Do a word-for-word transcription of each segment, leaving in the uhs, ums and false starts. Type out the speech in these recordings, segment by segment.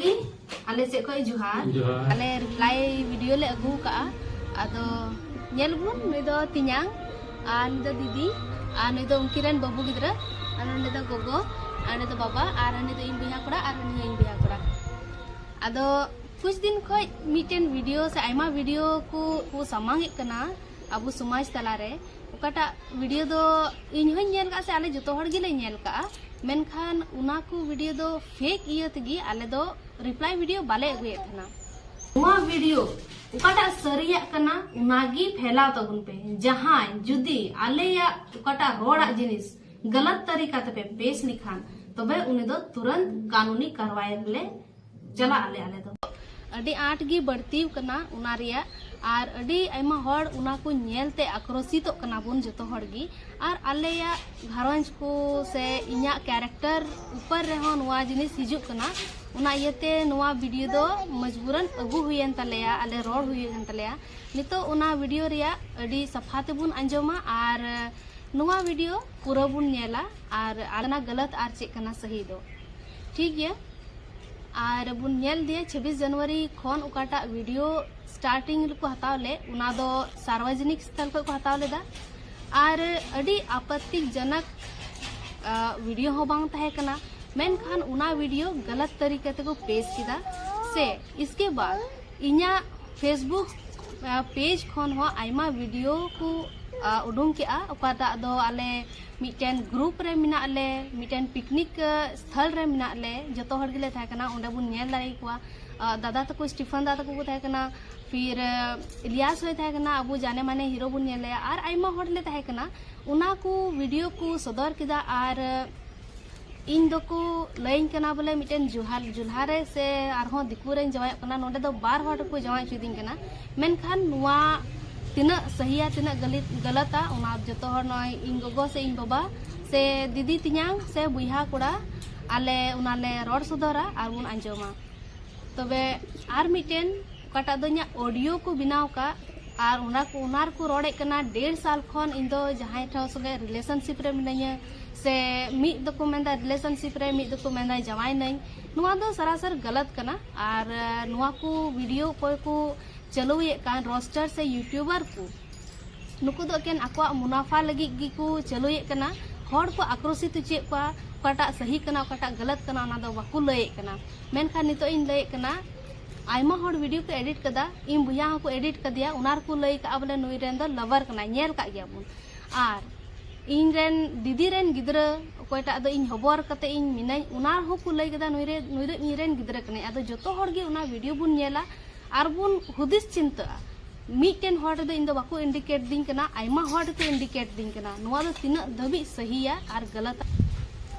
ᱜᱮ ᱟᱞᱮ ᱥᱮᱫ ᱠᱷᱚᱱ ᱡᱚᱦᱟᱨ᱾ ᱡᱚᱦᱟᱨ᱾ ᱟᱞᱮ ᱨᱤᱯᱞᱟᱭ ᱵᱷᱤᱰᱤᱭᱳ ᱞᱮ ᱟᱹᱜᱩ ᱠᱟᱜᱼᱟ᱾ ᱟᱫᱚ ᱧᱮᱞ ᱵᱚᱱ, ᱱᱩᱭ ᱫᱚ ᱛᱮᱧᱟᱝ ᱟᱨ ᱱᱩᱭ ᱫᱚ ᱫᱤᱫᱤ ᱟᱨ ᱱᱩᱭ ᱫᱚ ᱩᱱᱠᱤᱱ ᱨᱮᱱ ᱵᱟᱹᱵᱩ ᱜᱤᱫᱽᱨᱟᱹ, ᱟᱨ ᱱᱩᱭ ᱫᱚ ᱜᱚᱜᱚ, ᱟᱨ ᱱᱩᱭ ᱫᱚ ᱵᱟᱵᱟ, ᱟᱨ ᱩᱱᱤ ᱫᱚ ᱤᱧ ᱵᱚᱭᱦᱟ ᱠᱚᱲᱟ ᱟᱨ ᱩᱱᱤ ᱦᱚᱸ ᱤᱧ ᱵᱚᱭᱦᱟ ᱠᱚᱲᱟ᱾ ᱟᱫᱚ ᱠᱩᱪ ᱫᱤᱱ ᱠᱷᱚᱱ ᱢᱤᱫᱴᱮᱱ ᱵᱷᱤᱰᱤᱭᱳ ᱥᱮ ᱟᱭᱢᱟ ᱵᱷᱤᱰᱤᱭᱳ ᱠᱚ, ᱠᱚ ᱥᱟᱢᱟᱝ ᱮᱫ ᱠᱟᱱᱟ ᱟᱵᱚ ᱥᱚᱢᱟᱡᱽ ᱛᱟᱞᱟᱨᱮ, ᱚᱠᱟᱴᱟᱜ ᱵᱷᱤᱰᱤᱭᱳ ᱫᱚ ᱤᱧ ᱦᱚᱸᱧ ᱧᱮᱞ ᱠᱟᱜᱼᱟ ᱥᱮ ᱟᱞᱮ ᱡᱚᱛᱚ ᱦᱚᱲ ᱜᱮᱞᱮ ᱧᱮᱞ ᱠᱟᱜᱼᱟ, ᱢᱮᱱᱠᱷᱟᱱ ᱚᱱᱟ ᱠᱚ ᱵᱷᱤᱰᱤᱭᱳ ᱫᱚ ᱯᱷᱮᱠ ᱤᱭᱟᱹ ᱛᱮᱜᱮ ᱟᱞᱮ ᱫᱚ ᱨᱤᱯᱞᱟᱭ ᱵᱷᱤᱰᱤᱭᱳ ᱵᱟᱞᱮ ᱟᱹᱜᱩᱭᱮᱫ ᱛᱟᱦᱮᱱᱟ᱾ ᱱᱚᱣᱟ ᱵᱷᱤᱰᱤᱭᱳ ᱚᱠᱟᱴᱟᱜ ᱥᱟᱹᱨᱤᱭᱟᱜ ᱠᱟᱱᱟ, ᱚᱱᱟᱜᱮ ᱯᱷᱮᱞᱟᱣ ᱛᱟᱵᱚᱱ ᱯᱮ᱾ ᱡᱟᱦᱟᱸᱭ ᱡᱩᱫᱤ ᱟᱞᱮᱭᱟᱜ ᱚᱠᱟᱴᱟᱜ ᱨᱚᱲᱟᱜ ᱡᱤᱱᱤᱥ ᱜᱟᱞᱟᱛ ᱛᱟᱹᱨᱤᱠᱟ ᱛᱮᱯᱮ ᱯᱮᱥ ᱞᱮᱠᱷᱟᱱ, ᱛᱚᱵᱮ ᱩᱱᱤ ᱫᱚ ᱛᱩᱨᱟᱹᱱᱛ ᱠᱟᱹᱱᱩᱱᱤ ᱠᱟᱨᱣᱟᱭ ᱨᱮᱞᱮ ᱪᱟᱞᱟᱜ ᱟᱞᱮ, ᱟᱞᱮ ᱫᱚ᱾ ᱟᱹᱰᱤ ᱟᱸᱴ ᱜᱮ ᱵᱟᱹᱲᱛᱤ ᱠᱟᱱᱟ ᱚᱱᱟ ᱨᱮᱭᱟᱜ, ᱟᱨ ᱟᱹᱰᱤ ᱟᱭᱢᱟ ᱦᱚᱲ ᱚᱱᱟ ᱠᱚ ᱧᱮᱞ ᱛᱮ ᱟᱠᱨᱚᱥᱤᱛᱚᱜ ᱠᱟᱱᱟ ᱵᱚᱱ ᱡᱚᱛᱚ ᱦᱚᱲ ᱜᱮ, ᱟᱨ ᱟᱞᱮᱭᱟᱜ ᱜᱷᱟᱨᱚᱸᱡᱽ ᱠᱚ ᱥᱮ ᱤᱧᱟᱹᱜ ᱠᱮᱨᱮᱠᱴᱟᱨ ᱩᱯᱚᱨ ᱨᱮᱦᱚᱸ ᱱᱚᱣᱟ ᱡᱤᱱᱤᱥ ᱦᱤᱡᱩᱜ ᱠᱟᱱᱟ᱾ ᱚᱱᱟ ᱤᱭᱟᱹᱛᱮ ᱱᱚᱣᱟ ᱵᱷᱤᱰᱤᱭᱳ ᱫᱚ ᱢᱚᱡᱽᱵᱩᱨᱟᱱ ᱟᱹᱜᱩ ᱦᱩᱭᱮᱱ ᱛᱟᱞᱮᱭᱟ, ᱟᱞᱮ ᱨᱚᱲ ᱦᱩᱭᱮᱱ ᱛᱟᱞᱮᱭᱟ᱾ ᱱᱤᱛᱚᱜ ᱚᱱᱟ ᱵᱷᱤᱰᱤᱭᱳ ᱨᱮᱭᱟᱜ ᱟᱹᱰᱤ ᱥᱟᱯᱷᱟ ᱛᱮᱵᱚᱱ ᱟᱸᱡᱚᱢᱟ, ᱟᱨ ᱱᱚᱣᱟ ᱵᱷᱤᱰᱤᱭᱳ ᱯᱩᱨᱟᱹ ᱵᱚᱱ ᱧᱮᱞᱟ, ᱟᱨ ᱟᱞᱮᱱᱟᱜ ᱜᱟᱞᱟᱛ ᱟᱨ ᱪᱮᱫ ᱠᱟᱱᱟ ᱥᱟᱹᱦᱤ ᱫᱚ, ᱴᱷᱤᱠ ᱜᱮᱭᱟ᱾ ᱟᱨ ᱵᱚᱱ ᱧᱮᱞ ᱤᱫᱤᱭᱟ ᱪᱷᱟᱵᱵᱤᱥ ᱡᱟᱱᱩᱣᱟᱨᱤ ᱠᱷᱚᱱ ᱚᱠᱟᱴᱟᱜ ᱵᱷᱤᱰᱤᱭᱳ ᱥᱴᱟᱨᱴᱤᱝ ᱨᱮᱠᱚ ᱦᱟᱛᱟᱣ ᱞᱮᱫ, ᱚᱱᱟ ᱫᱚ ᱥᱟᱨᱣᱟᱡᱚᱱᱤᱠ ᱥᱛᱷᱚᱞ ᱠᱷᱚᱱ ᱠᱚ ᱦᱟᱛᱟᱣ ᱞᱮᱫᱟ, ᱟᱨ ᱟᱹᱰᱤ ᱟᱯᱚᱛᱛᱤᱡᱚᱱᱚᱠ, ᱟ, ᱵᱷᱤᱰᱤᱭᱳ ᱦᱚᱸ ᱵᱟᱝ ᱛᱟᱦᱮᱸ ᱠᱟᱱᱟ, ᱢᱮᱱᱠᱷᱟᱱ ᱚᱱᱟ ᱵᱷᱤᱰᱤᱭᱳ ᱜᱟᱞᱟᱛ ᱛᱟᱹᱨᱤᱠᱟ ᱛᱮᱠᱚ ᱯᱮᱥ ᱠᱮᱫᱟ ᱥᱮ᱾ ᱤᱥᱠᱮ ᱵᱟᱫ ᱤᱧᱟᱹᱜ ᱯᱷᱮᱥᱵᱩᱠ, ᱟ, ᱯᱮᱡᱽ ᱠᱷᱚᱱ ᱦᱚᱸ ᱟᱭᱢᱟ ᱵᱷᱤᱰᱤᱭᱳ ᱠᱚ, ᱟ, ᱩᱰᱩᱝ ᱠᱮᱜᱼᱟ, ᱚᱠᱟᱴᱟᱜ ᱫᱚ ᱟᱞᱮ ᱢᱤᱫᱴᱮᱱ ᱜᱨᱩᱯ ᱨᱮ ᱢᱮᱱᱟᱜ ᱞᱮ, ᱢᱤᱫᱴᱮᱱ ᱯᱤᱠᱱᱤᱠ, ᱟ, ᱥᱛᱷᱚᱞ ᱨᱮ ᱢᱮᱱᱟᱜ ᱞᱮ, ᱡᱚᱛᱚ ᱦᱚᱲ ᱜᱮᱞᱮ ᱛᱟᱦᱮᱸ ᱠᱟᱱᱟ, ᱚᱸᱰᱮ ᱵᱚᱱ ᱧᱮᱞ ᱫᱟᱲᱮ ᱟᱠᱚᱣᱟ᱾ ᱟ, ᱫᱟᱫᱟ ᱛᱟᱠᱚ, ᱥᱴᱤᱯᱷᱟᱱ ᱫᱟᱫᱟ ᱛᱟᱠᱚ ᱠᱚ ᱛᱟᱦᱮᱸ ᱠᱟᱱᱟ, ᱯᱷᱤᱨ, ᱟ, ᱤᱞᱤᱭᱟᱥ ᱦᱚᱸᱭ ᱛᱟᱦᱮᱸ ᱠᱟᱱᱟ, ᱟᱵᱚ ᱡᱟᱱᱮ ᱢᱟᱱᱮ ᱦᱤᱨᱳ ᱵᱚᱱ ᱧᱮᱞ ᱞᱮᱭᱟ, ᱟᱨ ᱟᱭᱢᱟ ᱦᱚᱲ ᱞᱮ ᱛᱟᱦᱮᱸ ᱠᱟᱱᱟ᱾ ᱚᱱᱟ ᱠᱚ ᱵᱷᱤᱰᱤᱭᱳ ᱠᱚ ᱥᱚᱫᱚᱨ ᱠᱮᱫᱟ, ᱟᱨ ᱤᱧ ᱫᱚᱠᱚ ᱞᱟᱹᱭᱟᱹᱧ ᱠᱟᱱᱟ ᱵᱚᱞᱮ ᱢᱤᱫᱴᱮᱱ ᱡᱩᱦᱟᱨ, ᱡᱩᱞᱦᱟ ᱨᱮ ᱥᱮ ᱟᱨᱦᱚᱸ ᱫᱤᱠᱩ ᱨᱮᱧ ᱡᱟᱶᱟᱭᱚᱜ ᱠᱟᱱᱟ, ᱱᱚᱸᱰᱮ ᱫᱚ ᱵᱟᱨ ᱦᱚᱲ ᱨᱮᱠᱚ ᱡᱟᱶᱟᱭ ᱦᱚᱪᱚᱭᱫᱤᱧ ᱠᱟᱱᱟ᱾ ᱢᱮᱱᱠᱷᱟᱱ ᱱᱚᱣᱟ ᱛᱤᱱᱟᱹᱜ ᱥᱟᱹᱦᱤᱭᱟ, ᱛᱤᱱᱟᱹᱜ ᱜᱟᱹᱞᱤ-, ᱜᱟᱞᱟᱛᱟ, ᱚᱱᱟ ᱡᱚᱛᱚ ᱦᱚᱲ, ᱱᱚᱜᱼᱚᱭ ᱤᱧ ᱜᱚᱜᱚ ᱥᱮ ᱤᱧ ᱵᱟᱵᱟ ᱥᱮ ᱫᱤᱫᱤ ᱛᱮᱧᱟᱝ ᱥᱮ ᱵᱚᱭᱦᱟ ᱠᱚᱲᱟ, ᱟᱞᱮ ᱚᱱᱟᱞᱮ ᱨᱚᱲ ᱥᱚᱫᱚᱨᱟ ᱟᱨ ᱵᱚᱱ ᱟᱸᱡᱚᱢᱟ᱾ ᱛᱚᱵᱮ ᱟᱨ ᱢᱤᱫᱴᱮᱱ ᱚᱠᱟᱴᱟᱜ ᱫᱚ ᱤᱧᱟᱹᱜ ᱚᱰᱤᱭᱳ ᱠᱚ ᱵᱮᱱᱟᱣ ᱠᱟᱜ, ᱟᱨ ᱚᱱᱟ ᱠᱚ ᱚᱱᱟ ᱨᱮᱠᱚ ᱨᱚᱲᱮᱫ ᱠᱟᱱᱟ ᱰᱮᱲ ᱥᱟᱞ ᱠᱷᱚᱱ ᱤᱧ ᱫᱚ ᱡᱟᱦᱟᱸᱭ ᱴᱷᱮᱱ ᱥᱚᱸᱜᱮ ᱨᱤᱞᱮᱥᱚᱱᱥᱤᱯ ᱨᱮ ᱢᱤᱱᱟᱹᱧᱟ, ᱥᱮ ᱢᱤᱫ ᱫᱚᱠᱚ ᱢᱮᱱᱫᱟ ᱨᱤᱞᱮᱥᱚᱱᱥᱤᱯ ᱨᱮ, ᱢᱤᱫ ᱫᱚᱠᱚ ᱢᱮᱱᱫᱟ ᱡᱟᱶᱟᱭ ᱱᱟᱹᱧ᱾ ᱱᱚᱣᱟ ᱫᱚ ᱥᱟᱨᱟᱥᱟᱨ ᱜᱟᱞᱟᱛ ᱠᱟᱱᱟ᱾ ᱟᱨ ᱱᱚᱣᱟ ᱠᱚ ᱵᱷᱤᱰᱤᱭᱳ ᱚᱠᱚᱭ ᱠᱚ ᱪᱟᱹᱞᱩᱭᱮᱫ ᱠᱟᱱ ᱨᱳᱥᱴᱟᱨ ᱥᱮ ᱭᱩᱴᱩᱵᱟᱨ ᱠᱚ, ᱱᱩᱠᱩ ᱫᱚ ᱮᱠᱮᱱ ᱟᱠᱚᱣᱟᱜ ᱢᱩᱱᱟᱯᱷᱟ ᱞᱟᱹᱜᱤᱫ ᱜᱮᱠᱚ ᱪᱟᱹᱞᱩᱭᱮᱫ ᱠᱟᱱᱟ᱾ ᱦᱚᱲ ᱠᱚ ᱟᱠᱨᱳᱥᱤᱛ ᱦᱚᱪᱚᱭᱮᱫ ᱠᱚᱣᱟ, ᱚᱠᱟᱴᱟᱜ ᱥᱟᱹᱦᱤ ᱠᱟᱱᱟ, ᱚᱠᱟᱴᱟᱜ ᱜᱟᱞᱟᱛ ᱠᱟᱱᱟ, ᱚᱱᱟ ᱫᱚ ᱵᱟᱠᱚ ᱞᱟᱹᱭᱮᱫ ᱠᱟᱱᱟ᱾ ᱢᱮᱱᱠᱷᱟᱱ ᱱᱤᱛᱚᱜ ᱤᱧ ᱞᱟᱹᱭᱮᱫ ᱠᱟᱱᱟ, ᱟᱭᱢᱟ ᱦᱚᱲ ᱵᱷᱤᱰᱤᱭᱳ ᱠᱚ ᱮᱰᱤᱴ ᱠᱟᱫᱟ, ᱤᱧ ᱵᱚᱭᱦᱟ ᱦᱚᱸᱠᱚ ᱮᱰᱤᱴ ᱠᱟᱫᱮᱭᱟ, ᱚᱱᱟ ᱨᱮᱠᱚ ᱞᱟᱹᱭ ᱠᱟᱜᱼᱟ ᱵᱚᱞᱮ ᱱᱩᱭ ᱨᱮᱱ ᱫᱚ ᱞᱟᱵᱟᱨ ᱠᱟᱱᱟᱭ, ᱧᱮᱞ ᱠᱟᱜ ᱜᱮᱭᱟ ᱵᱚᱱ᱾ ᱟᱨ ᱤᱧ ᱨᱮᱱ ᱫᱤᱫᱤ ᱨᱮᱱ ᱜᱤᱫᱽᱨᱟᱹ, ᱚᱠᱚᱭᱴᱟᱜ ᱫᱚ ᱤᱧ ᱦᱚᱵᱚᱨ ᱠᱟᱛᱮ ᱤᱧ ᱢᱤᱱᱟᱹᱧ, ᱚᱱᱟ ᱦᱚᱸᱠᱚ ᱞᱟᱹᱭ ᱠᱮᱫᱟ ᱱᱩᱭ ᱨᱮ, ᱱᱩᱭ ᱫᱚ ᱤᱧ ᱨᱮᱱ ᱜᱤᱫᱽᱨᱟᱹ ᱠᱟᱱᱟᱭ᱾ ᱟᱫᱚ ᱡᱚᱛᱚ ᱦᱚᱲ ᱜᱮ ᱚᱱᱟ ᱵᱷᱤᱰᱤᱭᱳ ᱵᱚᱱ ᱧᱮᱞᱟ ᱟᱨ ᱵᱚᱱ ᱦᱩᱫᱤᱥ ᱪᱤᱱᱛᱟᱹᱜᱼᱟ᱾ ᱢᱤᱫᱴᱮᱱ ᱦᱚᱲ ᱨᱮᱫᱚ ᱤᱧ ᱫᱚ ᱵᱟᱠᱚ ᱤᱱᱰᱤᱠᱮᱴ ᱫᱤᱧ ᱠᱟᱱᱟ, ᱟᱭᱢᱟ ᱦᱚᱲ ᱨᱮᱠᱚ ᱤᱱᱰᱤᱠᱮᱴ ᱫᱤᱧ ᱠᱟᱱᱟ᱾ ᱱᱚᱣᱟ ᱫᱚ ᱛᱤᱱᱟᱹᱜ ᱫᱷᱟᱹᱵᱤᱡ ᱥᱟᱹᱦᱤᱭᱟ ᱟᱨ ᱜᱟᱞᱟᱛᱟ?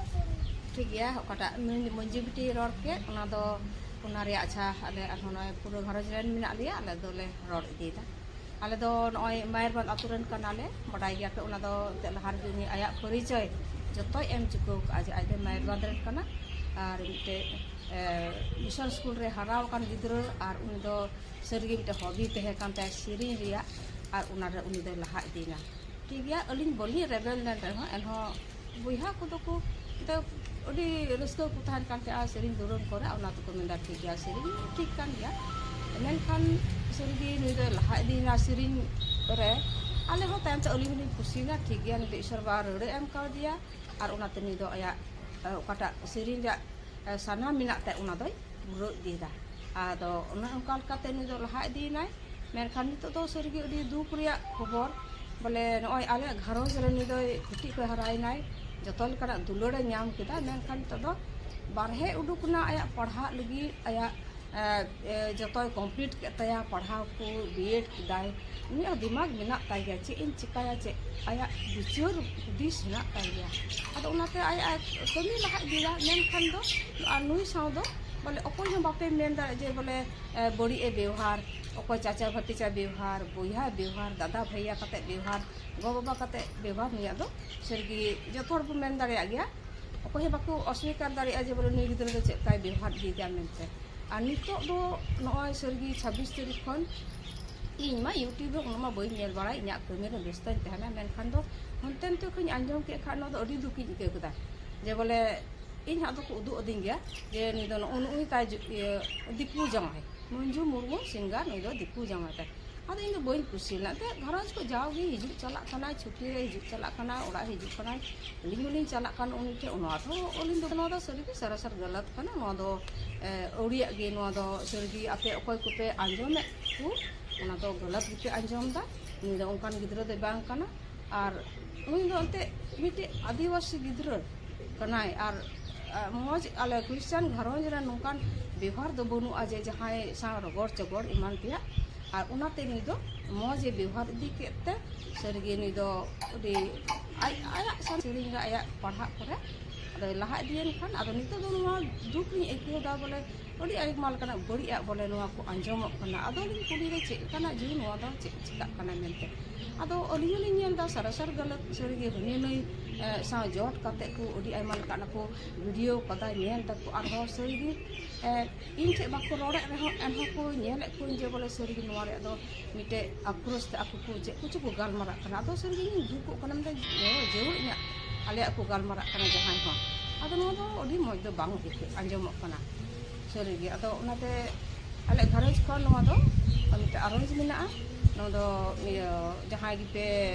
ᱴᱷᱤᱠ ᱜᱮᱭᱟ, ᱚᱠᱟᱴᱟᱜ ᱢᱟᱹᱱ-, ᱢᱟᱹᱡᱷᱤ ᱵᱤᱴᱤ ᱨᱚᱲ ᱠᱮᱫ, ᱚᱱᱟ ᱫᱚ, ᱚᱱᱟ ᱨᱮᱭᱟᱜ, ᱟᱪᱪᱷᱟ, ᱟᱞᱮ ᱟᱨᱦᱚᱸ ᱱᱚᱜᱼᱚᱭ ᱯᱩᱨᱟᱹ ᱜᱷᱟᱨᱚᱸᱡᱽ ᱨᱮᱱ ᱢᱮᱱᱟᱜ ᱞᱮᱭᱟ, ᱟᱞᱮ ᱫᱚᱞᱮ ᱨᱚᱲ ᱤᱫᱤᱭᱮᱫᱟ᱾ ᱟᱞᱮ ᱫᱚ ᱱᱚᱜᱼᱚᱭ ᱢᱟᱭᱟᱨᱵᱟᱸᱫᱽ ᱟᱛᱳ ᱨᱮᱱ ᱠᱟᱱᱟᱞᱮ, ᱵᱟᱰᱟᱭ ᱜᱮᱭᱟᱯᱮ, ᱚᱱᱟ ᱫᱚ ᱮᱱᱛᱮᱫ ᱞᱟᱦᱟ ᱨᱮᱜᱮ ᱩᱱᱤ ᱟᱭᱟᱜ ᱯᱚᱨᱤᱪᱚᱭ ᱡᱚᱛᱚᱭ ᱮᱢ ᱪᱩᱠᱟᱹᱣ ᱠᱟᱜᱼᱟ ᱡᱮ ᱟᱡ ᱫᱚ ᱢᱟᱭᱟᱨᱵᱟᱸᱫᱽ ᱨᱮᱱ ᱠᱟᱱᱟ᱾ ᱟᱨ ᱢᱤᱫᱴᱮᱡ, ᱮ, ᱢᱤᱥᱚᱱ ᱥᱠᱩᱞ ᱨᱮ ᱦᱟᱨᱟ ᱟᱠᱟᱱ ᱜᱤᱫᱽᱨᱟᱹ, ᱟᱨ ᱩᱱᱤ ᱫᱚ ᱥᱟᱹᱨᱤᱜᱮ ᱢᱤᱫᱴᱮᱡ ᱦᱚᱵᱤ ᱛᱟᱦᱮᱸ ᱠᱟᱱ ᱛᱟᱭᱟ ᱥᱮᱨᱮᱧ ᱨᱮᱭᱟᱜ, ᱟᱨ ᱚᱱᱟᱨᱮ ᱩᱱᱤ ᱫᱚᱭ ᱞᱟᱦᱟ ᱤᱫᱤᱭᱮᱱᱟ᱾ ᱴᱷᱤᱠ ᱜᱮᱭᱟ, ᱟᱹᱞᱤᱧ ᱵᱟᱹᱞᱤᱧ ᱨᱮᱵᱮᱱ ᱞᱮᱱ ᱨᱮᱦᱚᱸ, ᱮᱱᱦᱚᱸ ᱵᱚᱭᱦᱟ ᱠᱚᱫᱚ ᱠᱚ ᱛᱮ ᱟᱹᱰᱤ ᱨᱟᱹᱥᱠᱟᱹ ᱠᱚ ᱛᱟᱦᱮᱱ ᱠᱟᱱ ᱛᱟᱦᱮᱸᱜᱼᱟ ᱥᱮᱨᱮᱧ ᱫᱩᱨᱟᱹᱝ ᱠᱚᱨᱮ, ᱚᱱᱟ ᱛᱮᱠᱚ ᱢᱮᱱᱫᱟ ᱴᱷᱤᱠ ᱜᱮᱭᱟ, ᱥᱮᱨᱮᱧ ᱴᱷᱤᱠ ᱠᱟᱱ ᱜᱮᱭᱟ᱾ ᱢᱮᱱᱠᱷᱟᱱ ᱥᱟᱹᱨᱤᱜᱮ ᱱᱩᱭ ᱫᱚᱭ ᱞᱟᱦᱟ ᱤᱫᱤᱭᱮᱱᱟ ᱥᱮᱨᱮᱧ ᱨᱮ᱾ ᱟᱞᱮ ᱦᱚᱸ ᱛᱟᱭᱚᱢ ᱛᱮ ᱟᱹᱞᱤᱧ ᱦᱚᱸᱞᱤᱧ ᱠᱩᱥᱤᱭᱮᱱᱟ, ᱴᱷᱤᱠ ᱜᱮᱭᱟ, ᱱᱩᱭ ᱫᱚ ᱤᱥᱚᱨ ᱵᱟᱵᱟ ᱨᱟᱹᱲᱮ ᱮᱢ ᱠᱟᱣᱫᱮᱭᱟ, ᱟᱨ ᱚᱱᱟᱛᱮ ᱱᱩᱭ ᱫᱚ ᱟᱭᱟᱜ, ᱮ, ᱚᱠᱟᱴᱟᱜ ᱥᱮᱨᱮᱧ ᱨᱮᱭᱟᱜ, ᱮ, ᱥᱟᱱᱟ ᱢᱮᱱᱟᱜ ᱛᱟᱭ, ᱚᱱᱟ ᱫᱚᱭ ᱯᱩᱨᱟᱹᱣ ᱤᱫᱤᱭᱮᱫᱟ᱾ ᱟᱫᱚ ᱚᱱᱮ ᱚᱱᱠᱟ ᱞᱮᱠᱟᱛᱮ ᱱᱩᱭ ᱫᱚ ᱞᱟᱦᱟ ᱤᱫᱤᱭᱮᱱᱟᱭ᱾ ᱢᱮᱱᱠᱷᱟᱱ ᱱᱤᱛᱚᱜ ᱫᱚ ᱥᱟᱹᱨᱤᱜᱮ ᱟᱹᱰᱤ ᱫᱩᱠ ᱨᱮᱭᱟᱜ ᱠᱷᱚᱵᱚᱨ, ᱵᱚᱞᱮ ᱱᱚᱜᱼᱚᱭ ᱟᱞᱮᱭᱟᱜ ᱜᱷᱟᱨᱚᱸᱡᱽ ᱨᱮ ᱱᱩᱭ ᱫᱚᱭ ᱠᱟᱹᱴᱤᱡ ᱠᱷᱚᱱ ᱦᱟᱨᱟᱭᱮᱱᱟᱭ, ᱡᱚᱛᱚ ᱞᱮᱠᱟᱱᱟᱜ ᱫᱩᱞᱟᱹᱲᱮ ᱧᱟᱢ ᱠᱮᱫᱟ, ᱢᱮᱱᱠᱷᱟᱱ ᱱᱤᱛᱚᱜ ᱫᱚ ᱵᱟᱨᱦᱮ ᱩᱰᱩᱠ ᱮᱱᱟ ᱟᱭᱟᱜ ᱯᱟᱲᱦᱟᱜ ᱞᱟᱹᱜᱤᱫ, ᱟᱭᱟᱜ, ᱮ, ᱮ, ᱡᱚᱛᱚᱭ ᱠᱚᱢᱯᱞᱤᱴ ᱠᱮᱫ ᱛᱟᱭᱟ, ᱯᱟᱲᱦᱟᱣ ᱠᱚ ᱵᱤᱭᱮᱰ ᱠᱮᱫᱟᱭ᱾ ᱩᱱᱤᱭᱟᱜ ᱫᱤᱢᱟᱜᱽ ᱢᱮᱱᱟᱜ ᱛᱟᱭ ᱜᱮᱭᱟ, ᱪᱮᱫ ᱤᱧ ᱪᱤᱠᱟᱭᱟ, ᱪᱮᱫ ᱟᱭᱟᱜ ᱵᱤᱪᱟᱹᱨ ᱦᱩᱫᱤᱥ ᱢᱮᱱᱟᱜ ᱛᱟᱭ ᱜᱮᱭᱟ᱾ ᱟᱫᱚ ᱚᱱᱟᱛᱮ ᱟᱭᱟᱜ ᱠᱟᱹᱢᱤ ᱞᱟᱦᱟ ᱤᱫᱤᱭᱟ, ᱢᱮᱱᱠᱷᱟᱱ ᱫᱚ ᱟᱨ ᱱᱩᱭ ᱥᱟᱶ ᱫᱚ ᱵᱚᱞᱮ ᱚᱠᱚᱭ ᱦᱚᱸ ᱵᱟᱯᱮ ᱢᱮᱱ ᱫᱟᱲᱮᱭᱟᱜᱼᱟ ᱡᱮ ᱵᱚᱞᱮ, ᱮ, ᱵᱟᱹᱲᱤᱡ ᱮ ᱵᱮᱣᱦᱟᱨ, ᱚᱠᱚᱭ ᱪᱟᱪᱟ ᱵᱷᱟᱹᱛᱤᱡᱟ ᱵᱮᱣᱦᱟᱨ, ᱵᱚᱭᱦᱟ ᱵᱮᱣᱦᱟᱨ, ᱫᱟᱫᱟ ᱵᱷᱟᱹᱭᱟ ᱠᱟᱛᱮ ᱵᱮᱣᱦᱟᱨ, ᱜᱚ ᱵᱟᱵᱟ ᱠᱟᱛᱮ ᱵᱮᱣᱦᱟᱨ, ᱱᱩᱭᱟᱜ ᱫᱚ ᱥᱟᱹᱨᱤᱜᱮ ᱡᱚᱛᱚ ᱦᱚᱲ ᱵᱚ ᱢᱮᱱ ᱫᱟᱲᱮᱭᱟᱜ ᱜᱮᱭᱟ᱾ ᱚᱠᱚᱭ ᱦᱚᱸ ᱵᱟᱠᱚ ᱚᱥᱣᱤᱠᱟᱨ ᱫᱟᱲᱮᱭᱟᱜᱼᱟ ᱡᱮ ᱵᱚᱞᱮ ᱱᱩᱭ ᱜᱤᱫᱽᱨᱟᱹ ᱫᱚ ᱪᱮᱫ ᱞᱮᱠᱟᱭ ᱵᱮᱣᱦᱟᱨ ᱤᱫᱤᱭᱮᱫᱟ ᱢᱮᱱᱛᱮ᱾ ᱟᱨ ᱱᱤᱛᱚᱜ ᱫᱚ ᱱᱚᱜᱼᱚᱭ ᱥᱟᱹᱨᱤᱜᱮ ᱪᱷᱟᱵᱵᱤᱥ ᱛᱟᱹᱨᱤᱠᱷ ᱠᱷᱚᱱ ᱤᱧ ᱢᱟ YouTube ᱨᱮ ᱩᱱᱟᱹᱜ ᱢᱟ ᱵᱟᱹᱧ ᱧᱮᱞ ᱵᱟᱲᱟᱭ, ᱤᱧᱟᱹᱜ ᱠᱟᱹᱢᱤ ᱨᱮ ᱵᱮᱥᱛᱚᱧ ᱛᱟᱦᱮᱱᱟ᱾ ᱢᱮᱱᱠᱷᱟᱱ ᱫᱚ ᱦᱚᱱᱛᱮ ᱱᱚᱛᱮ ᱠᱷᱚᱱᱤᱧ ᱟᱸᱡᱚᱢ ᱠᱮᱫ ᱠᱷᱟᱱ ᱱᱚᱣᱟ ᱫᱚ ᱟᱹᱰᱤ ᱫᱩᱠᱤᱧ ᱟᱹᱭᱠᱟᱹᱣ ᱠᱮᱫᱟ᱾ ᱡᱮ ᱵᱚᱞᱮ ᱤᱧ ᱦᱟᱸᱜ ᱫᱚᱠᱚ ᱩᱫᱩᱜ ᱟᱹᱫᱤᱧ ᱜᱮᱭᱟ ᱡᱮ ᱱᱩᱭ ᱫᱚ ᱱᱩᱜᱼᱩ ᱱᱩᱜᱼᱩᱭ ᱛᱟᱭ ᱡᱩ-, ᱤᱭᱟᱹ, ᱫᱤᱠᱩ ᱡᱟᱶᱟᱭ, ᱢᱚᱧᱡᱩ ᱢᱩᱨᱢᱩ ᱥᱤᱝᱜᱟᱨ, ᱱᱩᱭ ᱫᱚ ᱫᱤᱠᱩ ᱡᱟᱶᱟᱭ ᱛᱟᱭ᱾ ᱟᱫᱚ ᱤᱧ ᱫᱚ ᱵᱟᱹᱧ ᱠᱩᱥᱤ ᱞᱮᱱᱟ᱾ ᱮᱱᱛᱮᱫ ᱜᱷᱟᱨᱚᱸᱡᱽ ᱠᱚ ᱡᱟᱣᱜᱮ ᱦᱤᱡᱩᱜ ᱪᱟᱞᱟᱜ ᱠᱟᱱᱟᱭ, ᱪᱷᱩᱴᱤ ᱨᱮ ᱦᱤᱡᱩᱜ ᱪᱟᱞᱟᱜ ᱠᱟᱱᱟᱭ, ᱚᱲᱟᱜ ᱦᱤᱡᱩᱜ ᱠᱟᱱᱟᱭ, ᱟᱹᱞᱤᱧ ᱦᱚᱸᱞᱤᱧ ᱪᱟᱞᱟᱜ ᱠᱟᱱ ᱩᱱᱤ ᱴᱷᱮᱱ᱾ ᱱᱚᱣᱟ ᱫᱚ ᱟᱹᱞᱤᱧ ᱫᱚ ᱱᱚᱣᱟ ᱫᱚ ᱥᱟᱹᱨᱤᱜᱮ ᱥᱟᱨᱟᱥᱟᱨ ᱜᱟᱞᱟᱛ ᱠᱟᱱᱟ᱾ ᱱᱚᱣᱟ ᱫᱚ, ᱮ, ᱟᱹᱣᱲᱤᱭᱟᱜ ᱜᱮ᱾ ᱱᱚᱣᱟ ᱫᱚ ᱥᱟᱹᱨᱤᱜᱮ ᱟᱯᱮ ᱚᱠᱚᱭ ᱠᱚᱯᱮ ᱟᱸᱡᱚᱢᱮᱫ ᱠᱚ, ᱚᱱᱟ ᱫᱚ ᱜᱟᱞᱟᱛ ᱜᱮᱯᱮ ᱟᱸᱡᱚᱢ ᱮᱫᱟ᱾ ᱩᱱᱤ ᱫᱚ ᱚᱱᱠᱟᱱ ᱜᱤᱫᱽᱨᱟᱹ ᱫᱚᱭ ᱵᱟᱝ ᱠᱟᱱᱟ᱾ ᱟᱨ ᱩᱱᱤ ᱫᱚ ᱮᱱᱛᱮᱫ ᱢᱤᱫᱴᱮᱡ ᱟᱹᱫᱤᱵᱟᱹᱥᱤ ᱜᱤᱫᱽᱨᱟᱹ ᱠᱟᱱᱟᱭ᱾ ᱟᱨ, ᱟ, ᱢᱚᱡᱽ ᱟᱞᱮ ᱠᱷᱨᱤᱥᱪᱟᱱ ᱜᱷᱟᱨᱚᱸᱡᱽ ᱨᱮ ᱱᱚᱝᱠᱟᱱ ᱵᱮᱣᱦᱟᱨ ᱫᱚ ᱵᱟᱹᱱᱩᱜᱼᱟ ᱡᱮ ᱡᱟᱦᱟᱸᱭ ᱥᱟᱶ ᱨᱚᱜᱚᱲ ᱪᱚᱜᱚᱲ ᱮᱢᱟᱱ ᱛᱮᱭᱟᱜ᱾ ᱟᱨ ᱚᱱᱟᱛᱮ ᱱᱩᱭ ᱫᱚ ᱢᱚᱡᱽ ᱮ ᱵᱮᱣᱦᱟᱨ ᱤᱫᱤ ᱠᱮᱫ ᱛᱮ ᱥᱟᱹᱨᱤᱜᱮ ᱱᱩᱭ ᱫᱚ ᱟᱹᱰᱤ ᱟᱡ, ᱟᱭᱟᱜ ᱥᱟᱶ ᱥᱮᱨᱮᱧ ᱨᱮ, ᱟᱭᱟᱜ ᱯᱟᱲᱦᱟᱜ ᱠᱚᱨᱮ ᱟᱫᱚᱭ ᱞᱟᱦᱟ ᱤᱫᱤᱭᱮᱱ ᱠᱷᱟᱱ, ᱟᱫᱚ ᱱᱤᱛᱚᱜ ᱫᱚ ᱱᱚᱣᱟ ᱫᱩᱠ ᱞᱤᱧ ᱟᱹᱭᱠᱟᱹᱣ ᱮᱫᱟ ᱵᱚᱞᱮ ᱟᱹᱰᱤ ᱟᱭᱢᱟ ᱞᱮᱠᱟᱱᱟᱜ ᱵᱟᱹᱲᱤᱡᱟᱜ ᱵᱚᱞᱮ ᱱᱚᱣᱟ ᱠᱚ ᱟᱸᱡᱚᱢᱚᱜ ᱠᱟᱱᱟ᱾ ᱟᱫᱚ ᱞᱤᱧ ᱠᱩᱞᱤ ᱨᱮ ᱪᱮᱫ ᱞᱮᱠᱟᱱᱟᱜ ᱡᱮ ᱱᱚᱣᱟ ᱫᱚ ᱪᱮᱫ ᱪᱤᱠᱟᱹᱜ ᱠᱟᱱᱟ ᱢᱮᱱᱛᱮ᱾ ᱟᱫᱚ ᱟᱹᱞᱤᱧ ᱦᱚᱸᱞᱤᱧ ᱧᱮᱞ ᱮᱫᱟ ᱥᱟᱨᱟᱥᱟᱨ ᱜᱟᱞᱟᱛ ᱥᱟᱹᱨᱤᱜᱮ ᱦᱟᱹᱱᱤ ᱱᱟᱹᱭ, ᱮ, ᱥᱟᱶ ᱡᱚᱴ ᱠᱟᱛᱮ ᱠᱚ ᱟᱹᱰᱤ ᱟᱭᱢᱟ ᱞᱮᱠᱟᱱᱟᱜ ᱠᱚ ᱵᱷᱤᱰᱤᱭᱳ ᱠᱟᱫᱟ, ᱧᱮᱞ ᱫᱟᱠᱚ᱾ ᱟᱨᱦᱚᱸ ᱥᱟᱹᱨᱤᱜᱮ, ᱮ, ᱤᱧ ᱴᱷᱮᱡ ᱵᱟᱠᱚ ᱨᱚᱲᱮᱫ ᱨᱮᱦᱚᱸ ᱮᱱᱦᱚᱸ ᱠᱚ ᱧᱮᱞᱮᱫ ᱠᱚᱣᱟᱧ ᱡᱮ ᱵᱚᱞᱮ ᱥᱟᱹᱨᱤᱜᱮ ᱱᱚᱣᱟ ᱨᱮᱭᱟᱜ ᱫᱚ ᱢᱤᱫᱴᱮᱡ ᱟᱠᱨᱳᱥ ᱛᱮ ᱟᱠᱚ ᱠᱚ ᱪᱮᱫ ᱠᱚᱪᱚ ᱠᱚ ᱜᱟᱞᱢᱟᱨᱟᱜ ᱠᱟᱱᱟ᱾ ᱟᱫᱚ ᱥᱟᱹᱨᱤᱜᱮ ᱤᱧ ᱫᱩᱠᱚᱜ ᱠᱟᱱᱟ, ᱢᱮᱱᱫᱟ, "ᱡᱟᱹᱨᱩᱲ ᱤᱧᱟᱹᱜ ᱟᱞᱮᱭᱟᱜ ᱠᱚ ᱜᱟᱞᱢᱟᱨᱟᱜ ᱠᱟᱱᱟ ᱡᱟᱦᱟᱸᱭ ᱦᱚᱸ?" ᱟᱫᱚ ᱱᱚᱣᱟ ᱫᱚ ᱟᱹᱰᱤ ᱢᱚᱡᱽ ᱫᱚ ᱵᱟᱝ ᱟᱹᱭᱠᱟᱹᱜ, ᱟᱸᱡᱚᱢᱚᱜ ᱠᱟᱱᱟ ᱥᱟᱹᱨᱤᱜᱮ᱾ ᱟᱫᱚ ᱚᱱᱟᱛᱮ ᱟᱞᱮ ᱜᱷᱟᱨᱚᱸᱡᱽ ᱠᱷᱚᱱ ᱱᱚᱣᱟ ᱫᱚ ᱢᱤᱫᱴᱮᱡ ᱟᱨᱚᱡᱽ ᱢᱮᱱᱟᱜᱼᱟ᱾ ᱱᱚᱣᱟ ᱫᱚ ᱤᱭᱟᱹ ᱡᱟᱦᱟᱸᱭ ᱜᱮᱯᱮ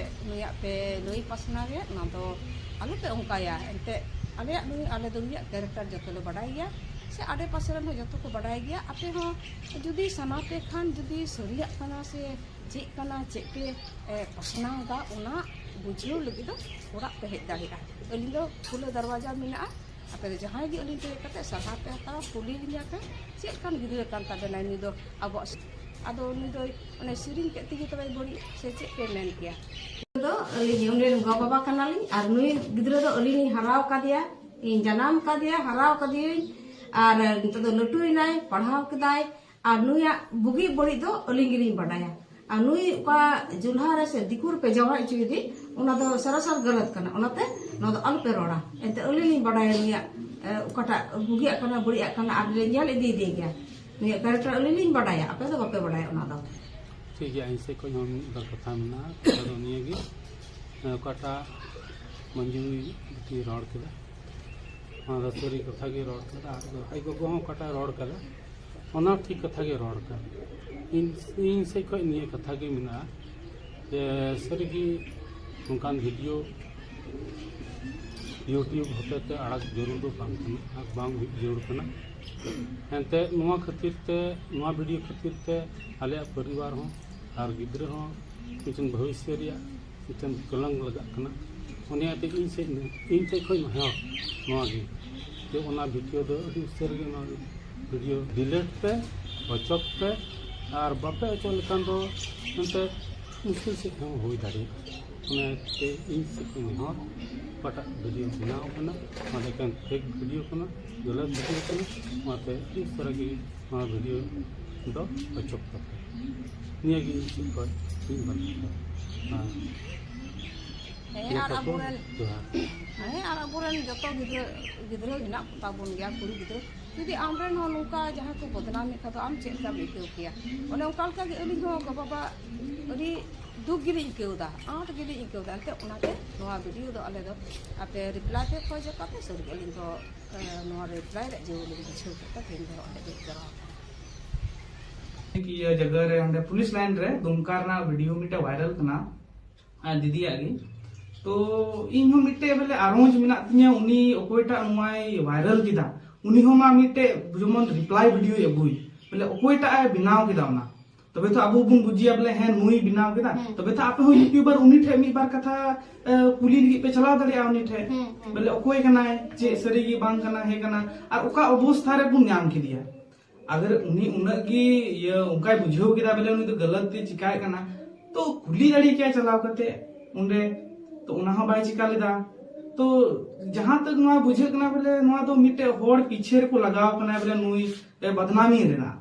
ᱱᱩᱭᱟᱜ ᱯᱮ ᱞᱟᱹᱭ ᱯᱟᱥᱱᱟᱣᱮᱫ, ᱱᱚᱣᱟ ᱫᱚ ᱟᱞᱚᱯᱮ ᱚᱱᱠᱟᱭᱟ᱾ ᱮᱱᱛᱮᱫ ᱟᱞᱮᱭᱟᱜ ᱱᱩᱭ, ᱟᱞᱮ ᱫᱚ ᱱᱩᱭᱟᱜ ᱠᱮᱨᱮᱠᱴᱟᱨ ᱡᱚᱛᱚ ᱞᱮ ᱵᱟᱰᱟᱭ ᱜᱮᱭᱟ, ᱥᱮ ᱟᱰᱮ ᱯᱟᱥᱮ ᱨᱮᱱ ᱦᱚᱸ ᱡᱚᱛᱚ ᱠᱚ ᱵᱟᱰᱟᱭ ᱜᱮᱭᱟ᱾ ᱟᱯᱮ ᱦᱚᱸ ᱡᱩᱫᱤ ᱥᱟᱱᱟ ᱯᱮ ᱠᱷᱟᱱ, ᱡᱩᱫᱤ ᱥᱟᱹᱨᱤᱭᱟᱜ ᱠᱟᱱᱟ ᱥᱮ ᱪᱮᱫ ᱠᱟᱱᱟ, ᱪᱮᱫ ᱯᱮ, ᱮ, ᱯᱟᱥᱱᱟᱣ ᱮᱫᱟ, ᱚᱱᱟ ᱵᱩᱡᱷᱟᱹᱣ ᱞᱟᱹᱜᱤᱫ ᱫᱚ ᱚᱲᱟᱜ ᱯᱮ ᱦᱮᱡ ᱫᱟᱲᱮᱭᱟᱜᱼᱟ᱾ ᱟᱹᱞᱤᱧ ᱫᱚ ᱠᱷᱩᱞᱟᱹ ᱫᱟᱨᱣᱟᱡᱟ ᱢᱮᱱᱟᱜᱼᱟ᱾ ᱟᱯᱮ ᱫᱚ ᱡᱟᱦᱟᱸᱭ ᱜᱮ ᱟᱹᱞᱤᱧ ᱴᱷᱮᱱ ᱦᱮᱡ ᱠᱟᱛᱮ ᱥᱟᱞᱦᱟ ᱯᱮ ᱦᱟᱛᱟᱣᱟ, ᱠᱩᱞᱤ ᱞᱤᱧᱟ ᱯᱮ, ᱪᱮᱫ ᱞᱮᱠᱟᱱ ᱜᱤᱫᱽᱨᱟᱹ ᱠᱟᱱ ᱛᱟᱵᱮᱱᱟᱭ ᱱᱩᱭ ᱫᱚ ᱟᱵᱚᱣᱟᱜ ᱥ-, ᱟᱫᱚ ᱱᱩᱭ ᱫᱚ ᱚᱱᱮ ᱥᱮᱨᱮᱧ ᱠᱮᱫ ᱛᱮᱜᱮ ᱛᱚᱵᱮ ᱵᱟᱹᱲᱤᱡ ᱥᱮ ᱪᱮᱫ ᱯᱮ ᱢᱮᱱ ᱠᱮᱭᱟ? ᱱᱩᱭ ᱫᱚ ᱟᱹᱞᱤᱧ ᱩᱱᱤ ᱨᱮᱱ ᱜᱚ ᱵᱟᱵᱟ ᱠᱟᱱᱟᱞᱤᱧ, ᱟᱨ ᱱᱩᱭ ᱜᱤᱫᱽᱨᱟᱹ ᱫᱚ ᱟᱹᱞᱤᱧ ᱞᱤᱧ ᱦᱟᱨᱟᱣ ᱠᱟᱫᱮᱭᱟ, ᱤᱧ ᱡᱟᱱᱟᱢ ᱠᱟᱫᱮᱭᱟ, ᱦᱟᱨᱟᱣ ᱠᱟᱫᱮᱭᱟᱹᱧ, ᱟᱨ ᱱᱤᱛᱚᱜ ᱫᱚ ᱞᱟᱹᱴᱩᱭᱮᱱᱟᱭ, ᱯᱟᱲᱦᱟᱣ ᱠᱮᱫᱟᱭ, ᱟᱨ ᱱᱩᱭᱟᱜ ᱵᱩᱜᱤ ᱵᱟᱹᱲᱤᱡ ᱫᱚ ᱟᱹᱞᱤᱧ ᱜᱮᱞᱤᱧ ᱵᱟᱰᱟᱭᱟ᱾ ᱟᱨ ᱱᱩᱭ ᱚᱠᱟ ᱡᱩᱞᱦᱟ ᱨᱮ ᱥᱮ ᱫᱤᱠᱩ ᱨᱮᱯᱮ ᱡᱟᱶᱟᱭ ᱦᱚᱪᱚᱭᱮᱫᱮ, ᱚᱱᱟ ᱫᱚ ᱥᱟᱨᱟᱥᱟᱨ ᱜᱟᱞᱟᱛ ᱠᱟᱱᱟ᱾ ᱚᱱᱟᱛᱮ ᱱᱚᱣᱟ ᱫᱚ ᱟᱞᱚᱯᱮ ᱨᱚᱲᱟ᱾ ᱮᱱᱛᱮ ᱟᱹᱞᱤᱧ ᱞᱤᱧ ᱵᱟᱰᱟᱭᱟ ᱱᱩᱭᱟᱜ, ᱮ, ᱚᱠᱟᱴᱟᱜ ᱵᱩᱜᱤᱭᱟᱜ ᱠᱟᱱᱟ, ᱵᱟᱹᱲᱤᱡᱟᱜ ᱠᱟᱱᱟ, ᱟᱨ ᱞᱮ ᱧᱮᱞ ᱤᱫᱤᱭᱮᱫᱮ ᱜᱮᱭᱟ᱾ ᱱᱩᱭᱟᱜ ᱠᱮᱨᱮᱠᱴᱟᱨ ᱟᱹᱞᱤᱧ ᱞᱤᱧ ᱵᱟᱰᱟᱭᱟ, ᱟᱯᱮ ᱫᱚ ᱵᱟᱯᱮ ᱵᱟᱰᱟᱭᱟ ᱚᱱᱟ ᱫᱚ᱾ ᱴᱷᱤᱠ ᱜᱮᱭᱟ, ᱤᱧ ᱥᱮᱫ ᱠᱷᱚᱱ ᱦᱚᱸ ᱢᱤᱫ ᱵᱟᱨ ᱠᱟᱛᱷᱟ ᱢᱮᱱᱟᱜᱼᱟ᱾ ᱠᱟᱛᱷᱟ ᱫᱚ ᱱᱤᱭᱟᱹ ᱜᱮ, ᱚᱠᱟᱴᱟᱜ ᱢᱚᱧᱡᱩᱨᱤ ᱵᱤᱴᱤ ᱨᱚᱲ ᱠᱮᱫᱟ, ᱚᱱᱟ ᱫᱚ ᱥᱟᱹᱨᱤ ᱠᱟᱛᱷᱟ ᱜᱮ ᱨᱚᱲ ᱠᱮᱫᱟ᱾ ᱟᱨ ᱟᱡ ᱜᱚᱜᱚ ᱦᱚᱸ ᱚᱠᱟᱴᱟᱜ ᱨᱚᱲ ᱠᱟᱫᱟ, ᱚᱱᱟ ᱴᱷᱤᱠ ᱠᱟᱛᱷᱟ ᱜᱮ ᱨᱚᱲ ᱠᱟᱫᱟ᱾ ᱤᱧ, ᱤᱧ ᱥᱮᱫ ᱠᱷᱚᱱ ᱱᱤᱭᱟᱹ ᱠᱟᱛᱷᱟ ᱜᱮ ᱢᱮᱱᱟᱜᱼᱟ ᱡᱮ ᱥᱟᱹᱨᱤ ᱜᱮ ᱱᱚᱝᱠᱟᱱ ᱵᱷᱤᱰᱤᱭᱳ YouTube ᱦᱚᱛᱮᱛᱮ ᱟᱲᱟᱜ ᱡᱟᱹᱨᱩᱲ ᱫᱚ ᱵᱟᱝ ᱠᱟᱱᱟ ᱟᱨ ᱵᱟᱝ ᱦᱩᱭ ᱡᱟᱹᱨᱩᱲ ᱠᱟᱱᱟ᱾ ᱮᱱᱛᱮ ᱱᱚᱣᱟ ᱠᱷᱟᱹᱛᱤᱨ ᱛᱮ, ᱱᱚᱣᱟ ᱵᱷᱤᱰᱤᱭᱳ ᱠᱷᱟᱹᱛᱤᱨ ᱛᱮ ᱟᱞᱮᱭᱟᱜ ᱯᱚᱨᱤᱵᱟᱨ ᱦᱚᱸ ᱟᱨ ᱜᱤᱫᱽᱨᱟᱹ ᱦᱚᱸ ᱢᱤᱫᱴᱮᱱ ᱵᱷᱚᱵᱤᱥᱥᱚ ᱨᱮᱭᱟᱜ ᱢᱤᱫᱴᱮᱱ ᱠᱚᱞᱚᱝ ᱞᱟᱜᱟᱜ ᱠᱟᱱᱟ᱾ ᱚᱱᱟᱛᱮ ᱤᱧ ᱥᱮᱫ, ᱤᱧ ᱥᱮᱫ ᱠᱷᱚᱱ ᱱᱮᱦᱚᱨ ᱱᱚᱣᱟ ᱜᱮ, ᱡᱮ ᱚᱱᱟ ᱵᱷᱤᱰᱤᱭᱳ ᱫᱚ ᱟᱹᱰᱤ ᱩᱥᱟᱹᱨᱟ ᱜᱮ ᱱᱚᱣᱟ ᱵᱷᱤᱰᱤᱭᱳ ᱰᱤᱞᱤᱴ ᱯᱮ, ᱚᱪᱚᱜ ᱯᱮ᱾ ᱟᱨ ᱵᱟᱯᱮ ᱚᱪᱚᱜ ᱞᱮᱠᱷᱟᱱ ᱫᱚ ᱮᱱᱛᱮ ᱢᱩᱥᱠᱤᱞ ᱥᱮᱫ ᱦᱚᱸ ᱦᱩᱭ ᱫᱟᱲᱮᱭᱟᱜᱼᱟ᱾ ᱚᱱᱟᱛᱮ ᱤᱧ ᱥᱮᱫ ᱠᱷᱚᱱ ᱱᱮᱦᱚᱨ, ᱚᱠᱟᱴᱟᱜ ᱵᱷᱤᱰᱤᱭᱳ ᱵᱮᱱᱟᱣ ᱠᱟᱱᱟ, ᱚᱱᱟ ᱫᱚ ᱮᱠᱮᱱ ᱯᱷᱮᱠ ᱵᱷᱤᱰᱤᱭᱳ ᱠᱟᱱᱟ, ᱜᱟᱞᱟᱛ ᱵᱷᱤᱰᱤᱭᱳ ᱠᱟᱱᱟ᱾ ᱚᱱᱟᱛᱮ ᱟᱹᱰᱤ ᱩᱥᱟᱹᱨᱟ ᱜᱮ ᱱᱚᱣᱟ ᱵᱷᱤᱰᱤᱭᱳ ᱫᱚ ᱚᱪᱚᱜ ᱛᱟᱯᱮ᱾ ᱱᱤᱭᱟᱹ ᱜᱮ ᱤᱧ ᱥᱮᱫ ᱠᱷᱚᱱ ᱢᱤᱫ ᱵᱟᱨ ᱠᱟᱛᱷᱟ᱾ ᱦᱮᱸ᱾ ᱦᱮᱸ, ᱟᱨ ᱡᱚᱛᱚ ᱠᱚ ᱟᱵᱚᱨᱮᱱ, ᱡᱚᱦᱟᱨ᱾ ᱦᱮᱸ, ᱟᱨ ᱟᱵᱚᱨᱮᱱ ᱡᱚᱛᱚ ᱜᱤᱫᱽᱨᱟᱹ, ᱜᱤᱫᱽᱨᱟᱹ ᱦᱮᱱᱟᱜ ᱠᱚᱛᱟ ᱵᱚᱱ ᱜᱮᱭᱟ, ᱠᱩᱲᱤ ᱜᱤᱫᱽᱨᱟᱹ᱾ ᱡᱩᱫᱤ ᱟᱢᱨᱮᱱ ᱦᱚᱸ ᱱᱚᱝᱠᱟ ᱡᱟᱦᱟᱸ ᱠᱚ ᱵᱚᱫᱱᱟᱢᱮᱫ ᱠᱷᱟᱱ ᱫᱚ, ᱟᱢ ᱪᱮᱫ ᱞᱮᱠᱟᱢ ᱟᱹᱭᱠᱟᱹᱣ ᱠᱮᱭᱟ? ᱚᱱᱮ ᱚᱱᱠᱟ ᱞᱮᱠᱟ ᱜᱮ ᱟᱹᱞᱤᱧ ᱦᱚᱸ ᱜᱚ-ᱵᱟᱵᱟ ᱟᱹᱰᱤ ᱫᱩᱠ ᱜᱮᱞᱤᱧ ᱟᱹᱭᱠᱟᱹᱣ ᱮᱫᱟ, ᱟᱸᱴ ᱜᱮᱞᱤᱧ ᱟᱹᱭᱠᱟᱹᱣ ᱮᱫᱟ᱾ ᱮᱱᱛᱮ ᱚᱱᱟᱛᱮ ᱱᱚᱣᱟ ᱵᱷᱤᱰᱤᱭᱳ ᱫᱚ ᱟᱞᱮ ᱫᱚ ᱟᱯᱮ ᱨᱤᱯᱞᱟᱭ ᱯᱮ ᱠᱷᱚᱡᱽ ᱟᱠᱟᱫ ᱛᱮ, ᱥᱟᱹᱨᱤ ᱜᱮ ᱟᱹᱞᱤᱧ ᱫᱚ, ᱮ, ᱱᱚᱣᱟ ᱨᱤᱯᱞᱟᱭ ᱨᱮᱭᱟᱜ ᱡᱟᱹᱨᱩᱲ ᱞᱤᱧ ᱵᱩᱡᱷᱟᱹᱣ ᱠᱮᱫ ᱛᱮ ᱛᱮᱦᱮᱧ ᱫᱚ ᱚᱸᱰᱮ ᱜᱮ ᱡᱟᱨᱣᱟ ᱟᱠᱟᱱᱟ᱾ ᱤᱭᱟᱹ ᱡᱟᱭᱜᱟ ᱨᱮ ᱚᱸᱰᱮ ᱯᱩᱞᱤᱥ ᱞᱟᱭᱤᱱ ᱨᱮ ᱫᱩᱢᱠᱟ ᱨᱮᱱᱟᱜ ᱵᱷᱤᱰᱤᱭᱳ ᱢᱤᱫᱴᱮᱡ ᱵᱷᱟᱭᱨᱟᱞ ᱠᱟᱱᱟ, ᱟᱨ ᱫᱤᱫᱤᱭᱟᱜ ᱜᱮ᱾ ᱛᱚ ᱤᱧ ᱦᱚᱸ ᱢᱤᱫᱴᱮᱡ ᱵᱚᱞᱮ ᱟᱨᱚᱡᱽ ᱢᱮᱱᱟᱜ ᱛᱤᱧᱟᱹ, ᱩᱱᱤ ᱚᱠᱚᱭᱴᱟᱜ ᱱᱚᱣᱟᱭ ᱵᱷᱟᱭᱨᱟᱞ ᱠᱮᱫᱟ, ᱩᱱᱤ ᱦᱚᱸ ᱢᱟ ᱢᱤᱫᱴᱮᱡ ᱡᱮᱢᱚᱱ ᱨᱤᱯᱞᱟᱭ ᱵᱷᱤᱰᱤᱭᱳᱭ ᱟᱹᱜᱩᱭ, ᱵᱚᱞᱮ ᱚᱠᱚᱭᱴᱟᱜ ᱮ ᱵᱮᱱᱟᱣ ᱠᱮᱫᱟ ᱚᱱᱟ᱾ ᱛᱚᱵᱮ ᱛᱚ ᱟᱵᱚ ᱵᱚᱱ ᱵᱩᱡᱷᱟᱹᱭᱟ ᱵᱚᱞᱮ ᱦᱮᱸ ᱱᱩᱭ ᱵᱮᱱᱟᱣ ᱠᱮᱫᱟ᱾ ᱦᱩᱸ᱾ ᱛᱚᱵᱮ ᱛᱚ ᱟᱯᱮ ᱦᱚᱸ ᱤᱭᱩᱴᱩᱵᱟᱨ ᱩᱱᱤ ᱴᱷᱮᱡ ᱢᱤᱫ ᱵᱟᱨ ᱠᱟᱛᱷᱟ, ᱮ, ᱠᱩᱞᱤ ᱞᱟᱹᱜᱤᱫ ᱯᱮ ᱪᱟᱞᱟᱣ ᱫᱟᱲᱮᱭᱟᱜᱼᱟ ᱩᱱᱤ ᱴᱷᱮᱡ᱾ ᱦᱩᱸ, ᱦᱩᱸ᱾ ᱵᱚᱞᱮ ᱚᱠᱚᱭ ᱠᱟᱱᱟᱭ, ᱪᱮᱫ ᱥᱟᱹᱨᱤ ᱜᱮ ᱵᱟᱝ ᱠᱟᱱᱟ, ᱦᱮᱸ ᱠᱟᱱᱟ, ᱟᱨ ᱚᱠᱟ ᱚᱵᱚᱥᱛᱷᱟ ᱨᱮᱵᱚᱱ ᱧᱟᱢ ᱠᱮᱫᱮᱭᱟ᱾ ᱟᱜᱟᱨ ᱩᱱᱤ ᱩᱱᱟᱹᱜ ᱜᱮ ᱤᱭᱟᱹ ᱚᱱᱠᱟᱭ ᱵᱩᱡᱷᱟᱹᱣ ᱠᱮᱫᱟ ᱵᱚᱞᱮ ᱩᱱᱤ ᱫᱚ ᱜᱟᱞᱟᱛ ᱛᱮ ᱪᱤᱠᱟᱭᱮᱫ ᱠᱟᱱᱟ, ᱛᱚ ᱠᱩᱞᱤ ᱫᱟᱲᱮ ᱠᱮᱭᱟ ᱪᱟᱞᱟᱣ ᱠᱟᱛᱮ ᱚᱸᱰᱮ, ᱛᱚ ᱚᱱᱟ ᱦᱚᱸ ᱵᱟᱭ ᱪᱤᱠᱟ ᱞᱮᱫᱟ᱾ ᱛᱚ ᱡᱟᱦᱟᱸ ᱛᱟᱹᱠ ᱱᱚᱣᱟ ᱵᱩᱡᱷᱟᱹᱜ ᱠᱟᱱᱟ ᱵᱚᱞᱮ ᱱᱚᱣᱟ ᱫᱚ ᱢᱤᱫᱴᱮᱡ ᱦᱚᱲ ᱯᱤᱪᱷᱮ ᱨᱮᱠᱚ ᱞᱟᱜᱟᱣ ᱠᱟᱱᱟ ᱵᱚᱞᱮ ᱱᱩᱭ ᱮ ᱵᱟᱫᱱᱟᱢᱤ ᱨᱮᱱᱟᱜ᱾